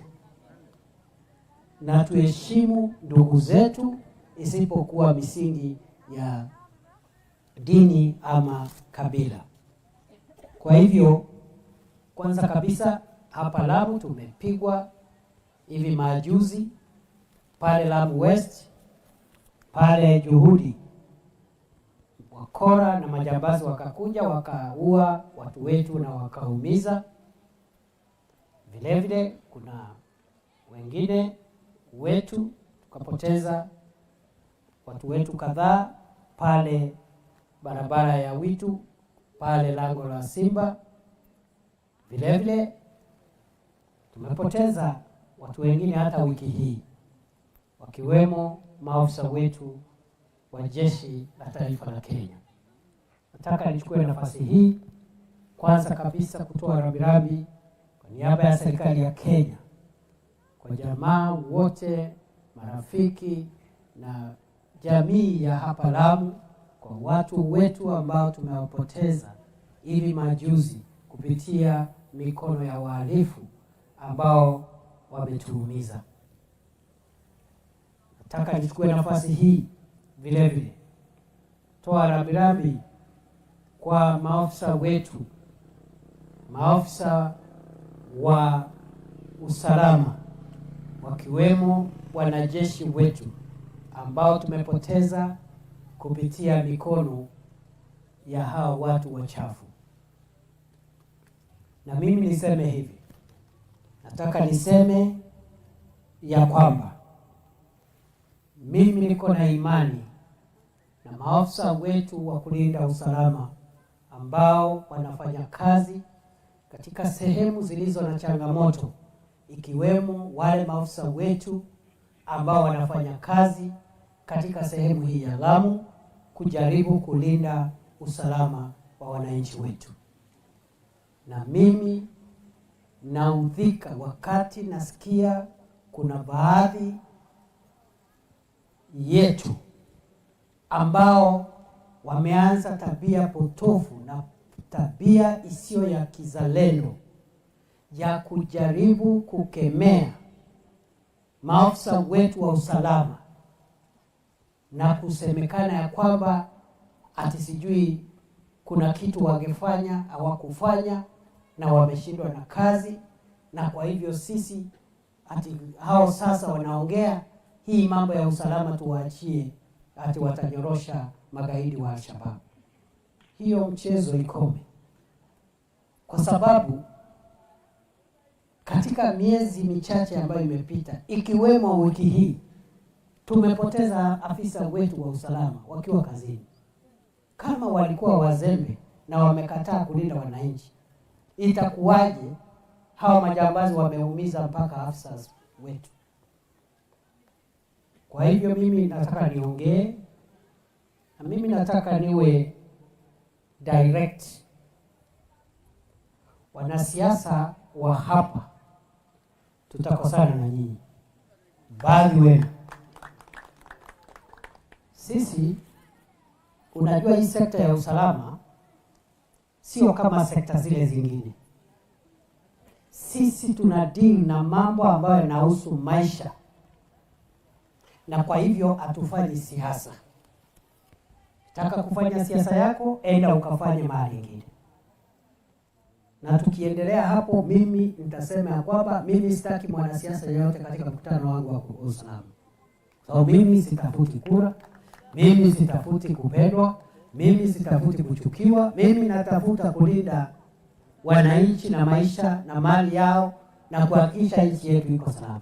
S13: na tuheshimu ndugu zetu, isipokuwa misingi ya dini ama kabila. Kwa hivyo kwanza kabisa hapa Lamu tumepigwa hivi majuzi pale Lamu West, pale Juhudi, wakora na majambazi wakakuja wakaua watu wetu na wakaumiza. Vile vile kuna wengine wetu tukapoteza watu wetu kadhaa pale barabara ya Witu pale lango la Simba. Vile vile tumepoteza watu wengine hata wiki hii, wakiwemo maafisa wetu wa jeshi la taifa la Kenya. Nataka nichukue nafasi hii kwanza kabisa kutoa rambirambi kwa niaba ya serikali ya Kenya kwa jamaa wote, marafiki na jamii ya hapa Lamu, kwa watu wetu ambao tumewapoteza hivi majuzi kupitia mikono ya wahalifu ambao wametuumiza. Nataka nichukue nafasi hii vile vile toa rambirambi kwa maafisa wetu, maafisa wa usalama wakiwemo wanajeshi wetu ambao tumepoteza kupitia mikono ya hao watu wachafu. Na mimi niseme hivi, nataka niseme ya kwamba mimi niko na imani na maafisa wetu wa kulinda usalama ambao wanafanya kazi katika sehemu zilizo na changamoto, ikiwemo wale maafisa wetu ambao wanafanya kazi katika sehemu hii ya Lamu kujaribu kulinda usalama wa wananchi wetu. Na mimi naudhika wakati nasikia kuna baadhi yetu ambao wameanza tabia potofu na tabia isiyo ya kizalendo ya kujaribu kukemea maafisa wetu wa usalama na kusemekana ya kwamba ati sijui kuna kitu wangefanya hawakufanya na wameshindwa na kazi, na kwa hivyo sisi ati hao sasa wanaongea hii mambo ya usalama tuwaachie, ati watanyorosha magaidi wa Al-Shabaab. Hiyo mchezo ikome, kwa sababu katika miezi michache ambayo imepita, ikiwemo wiki hii, tumepoteza afisa wetu wa usalama wakiwa kazini. Kama walikuwa wazembe na wamekataa kulinda wananchi, itakuwaje hawa majambazi wameumiza mpaka afisa wetu? Kwa hivyo mimi nataka niongee, na mimi nataka niwe direct. Wanasiasa wa hapa tutakosana na nyinyi, baadhi wenu. Sisi, unajua hii sekta ya usalama sio kama sekta zile zingine. Sisi tuna deal na mambo ambayo yanahusu maisha, na kwa hivyo hatufanyi siasa. Taka kufanya siasa yako, enda ukafanye mahali ingine. Na tukiendelea hapo, mimi nitasema ya kwamba mimi sitaki mwanasiasa yeyote katika mkutano wangu wa usalama, sababu mimi sitafuti kura, mimi sitafuti kupendwa, mimi sitafuti kuchukiwa. Mimi natafuta kulinda wananchi na maisha na mali yao na kuhakikisha nchi yetu iko salama.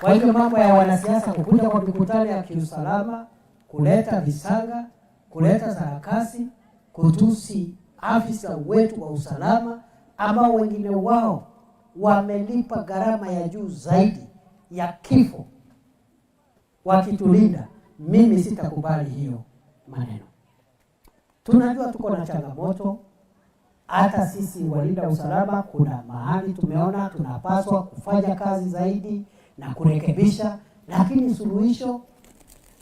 S13: Kwa hivyo mambo ya wanasiasa kukuja kwa mikutano ya kiusalama, kuleta visanga, kuleta sarakasi, kutusi afisa wetu wa usalama ambao wengine wao wamelipa gharama ya juu zaidi ya kifo wakitulinda, mimi sitakubali hiyo maneno. Tunajua tuko na changamoto, hata sisi walinda usalama kuna mahali tumeona tunapaswa kufanya kazi zaidi na kurekebisha, lakini suluhisho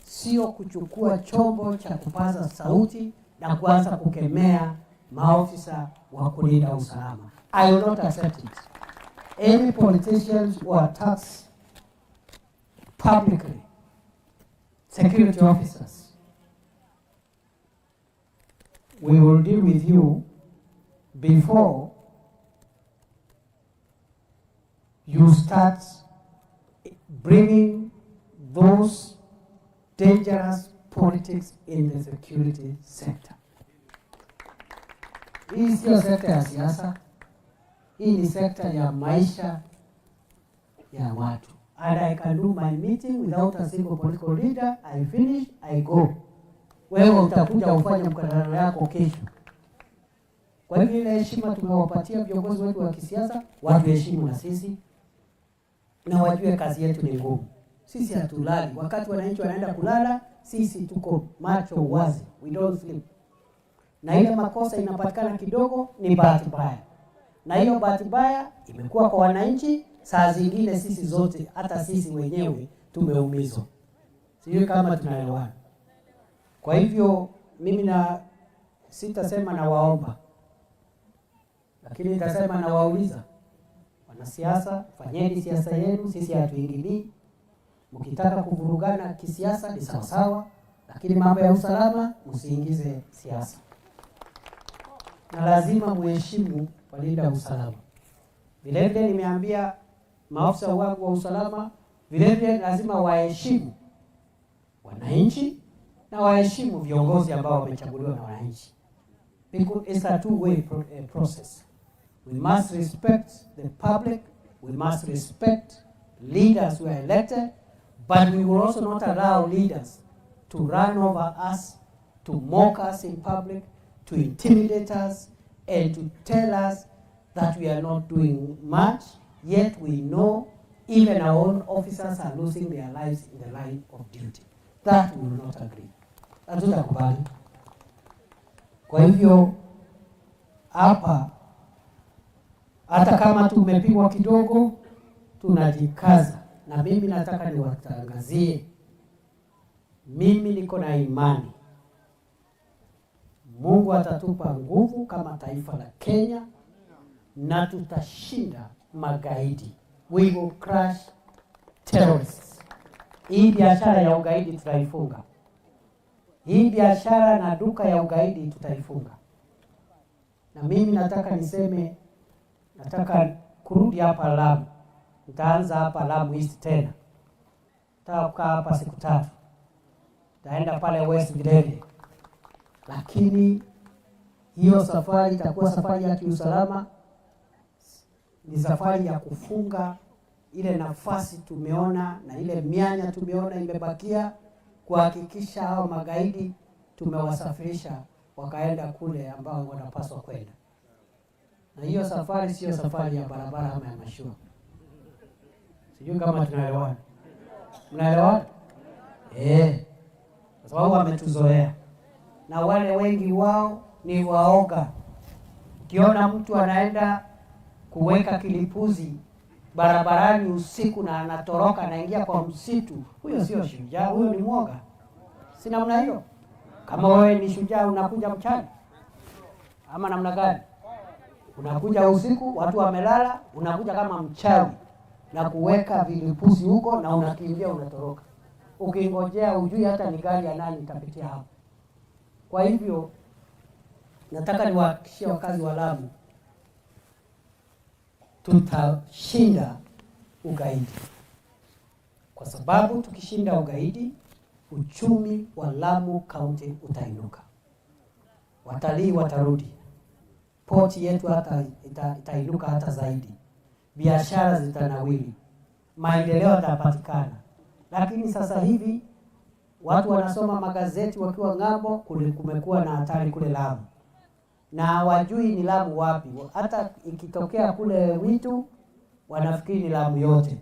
S13: sio kuchukua chombo cha kupaza sauti na kuanza kukemea maofisa wa kulinda usalama. I will not accept it. Any politicians who attacks publicly security officers, we will deal with you before you start bringing those dangerous politics in the security sector. Hii sio sekta ya siasa, hii ni sekta ya maisha ya watu. And I can do my meeting without a single political leader. I finish, I go. Wewe utakuja ufanye mkutano yako kesho. Kwa hivyo ile heshima tumewapatia viongozi wetu wa kisiasa, watuheshimu na sisi na wajue kazi yetu ni ngumu. Sisi hatulali. Wakati wananchi wanaenda kulala, sisi tuko macho wazi, we don't sleep. Na ile makosa inapatikana kidogo ni bahati mbaya, na hiyo bahati mbaya imekuwa kwa wananchi. Saa zingine sisi zote, hata sisi wenyewe tumeumizwa. Sijui kama tunaelewana. Kwa hivyo mimi na sitasema nawaomba, lakini nitasema nawauliza wanasiasa, fanyeni siasa yenu, sisi hatuingilii. Mkitaka kuvurugana kisiasa ni sawasawa, lakini mambo ya usalama msiingize siasa, na lazima muheshimu walinda usalama. Vilevile nimeambia maafisa wangu wa usalama, vilevile lazima waheshimu wananchi na waheshimu viongozi ambao wamechaguliwa na wananchi. Because it's a two-way process. We must respect the public, we must respect leaders who are elected, but we will also not allow leaders to run over us, to mock us in public, to intimidate us, and to tell us that we are not doing much, yet we know even our own officers are losing their lives in the line of duty. That we will not agree. Hatutakubali. Kwa hivyo hapa hata kama tumepigwa kidogo, tunajikaza, na mimi nataka niwatangazie, mimi niko na imani Mungu atatupa nguvu kama taifa la Kenya na tutashinda magaidi. We will crush terrorists. Hii biashara ya ugaidi tutaifunga. Hii biashara na duka ya ugaidi tutaifunga. Na mimi nataka niseme, nataka kurudi hapa Lamu. Nitaanza hapa Lamu East tena. Nataka kukaa hapa siku 3. Nitaenda pale West vilevile. Lakini hiyo safari itakuwa safari ya kiusalama, ni safari ya kufunga ile nafasi tumeona na ile mianya tumeona imebakia, kuhakikisha hao magaidi tumewasafirisha wakaenda kule ambao wanapaswa kwenda. Na hiyo safari sio safari ya barabara ama ya mashua. Sijui kama tunaelewana. Mnaelewana? Kwa sababu wametuzoea. Na wale wengi wao ni waoga. Ukiona mtu anaenda kuweka kilipuzi barabarani usiku na anatoroka anaingia kwa msitu, huyo sio shujaa, huyo ni mwoga. Si namna hiyo? Kama wewe ni shujaa unakuja mchana ama namna gani? Unakuja usiku, watu wamelala, unakuja kama mchawi na kuweka vilipuzi huko na unakimbia unatoroka. Ukingojea ujui hata ni gari ya nani itapitia hapo. Kwa hivyo nataka niwahakikishie wakazi wa Lamu tutashinda ugaidi. Kwa sababu tukishinda ugaidi, uchumi wa Lamu County utainuka. Watalii watarudi. Poti yetu hata itainuka hata zaidi. Biashara zitanawiri. Maendeleo yatapatikana. Lakini sasa hivi watu wanasoma magazeti wakiwa ng'ambo, kumekuwa na hatari kule Lamu. Na hawajui ni Lamu wapi. Hata ikitokea kule Witu wanafikiri ni Lamu yote.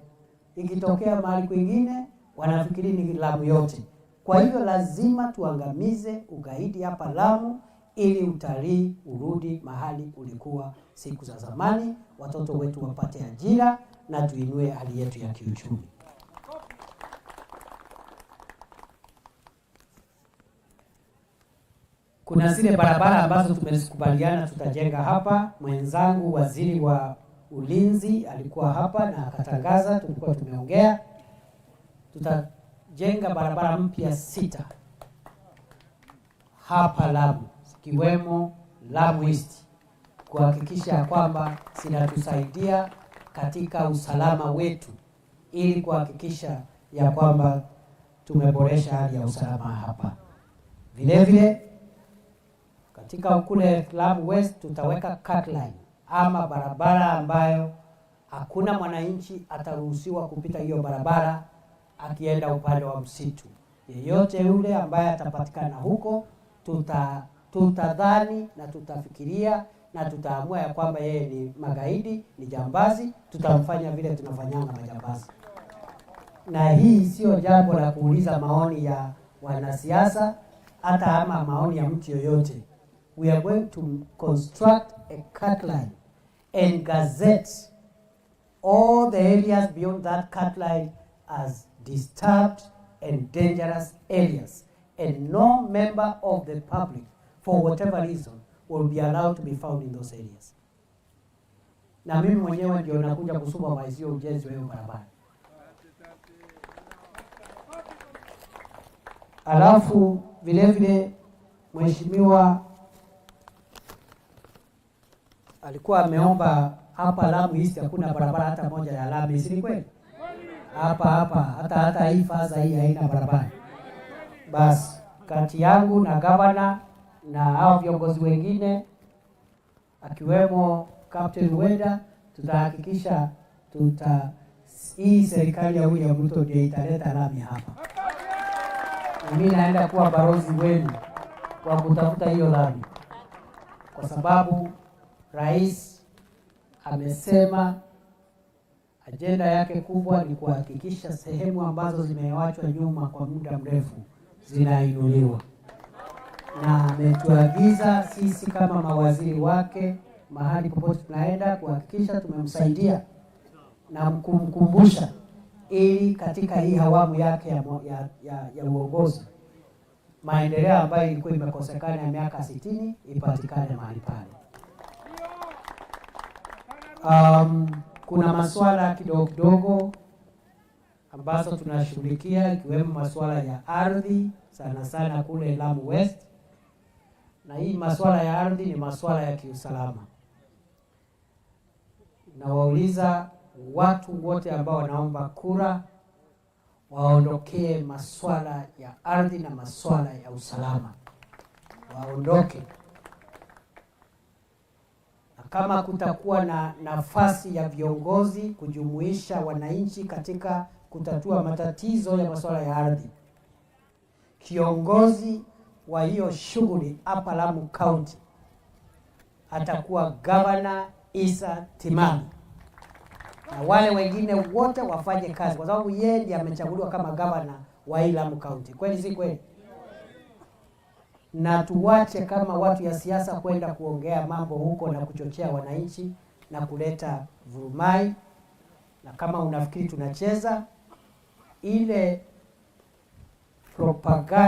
S13: Ikitokea mahali kwingine wanafikiri ni Lamu yote. Kwa hivyo lazima tuangamize ugaidi hapa Lamu ili utalii urudi mahali ulikuwa siku za zamani, watoto wetu wapate ajira na tuinue hali yetu ya kiuchumi. Kuna zile barabara ambazo tumezikubaliana tutajenga hapa. Mwenzangu waziri wa ulinzi alikuwa hapa na akatangaza, tulikuwa tumeongea. Tutajenga barabara mpya 6 hapa Lamu, zikiwemo Lamu East, kuhakikisha kwamba zinatusaidia katika usalama wetu, ili kuhakikisha ya kwamba tumeboresha hali ya usalama hapa. Vile vile katika kule Lamu West tutaweka cut line ama barabara ambayo hakuna mwananchi ataruhusiwa kupita hiyo barabara akienda upande wa msitu. Yeyote yule ambaye atapatikana huko, tutadhani na tutafikiria na tutaamua ya kwamba yeye ni magaidi, ni jambazi, tutamfanya vile tunafanyanga majambazi. Na hii sio jambo la kuuliza maoni ya wanasiasa hata ama maoni ya mtu yoyote. We are going to construct a cut line and gazette all the areas beyond that cut line as disturbed and dangerous areas, and no member of the public, for whatever reason, will be allowed to be found in those areas. Na mimi mwenyewe ndio nakuja kusupervise hiyo ujenzi wa hiyo barabara. Alafu vile vile mheshimiwa alikuwa ameomba hapa Lamu East hakuna barabara hata moja ya lami, si ni kweli? Hapa hapa hata hii faza hii haina barabara. Basi kati yangu na gavana na hao viongozi wengine akiwemo Captain Weda, tutahakikisha hii serikali ya William Ruto ndio italeta lami hapa. Mimi naenda kuwa balozi wenu wa kutafuta hiyo lami, kwa sababu rais amesema ajenda yake kubwa ni kuhakikisha sehemu ambazo zimewachwa nyuma kwa muda mrefu zinainuliwa, na ametuagiza sisi kama mawaziri wake mahali popote tunaenda kuhakikisha tumemsaidia na kumkumbusha ili katika hii awamu yake ya uongozi maendeleo ambayo ilikuwa imekosekana ya miaka 60 ipatikane mahali pale. Kuna masuala kidogo kidogo ambazo tunashughulikia ikiwemo masuala ya ardhi sana sana kule Lamu West, na hii masuala ya ardhi ni masuala ya kiusalama. Nawauliza watu wote ambao wanaomba kura waondokee masuala ya ardhi na masuala ya usalama, waondoke. Na kama kutakuwa na nafasi ya viongozi kujumuisha wananchi katika kutatua matatizo ya masuala ya ardhi, kiongozi wa hiyo shughuli hapa Lamu County atakuwa Governor Issa Timami, na wale wengine wote wafanye kazi, kwa sababu yeye ndiye amechaguliwa kama gavana wa hii Lamu County. Kweli si kweli? Na tuwache kama watu ya siasa kwenda kuongea mambo huko na kuchochea wananchi na kuleta vurumai. Na kama unafikiri tunacheza ile propaganda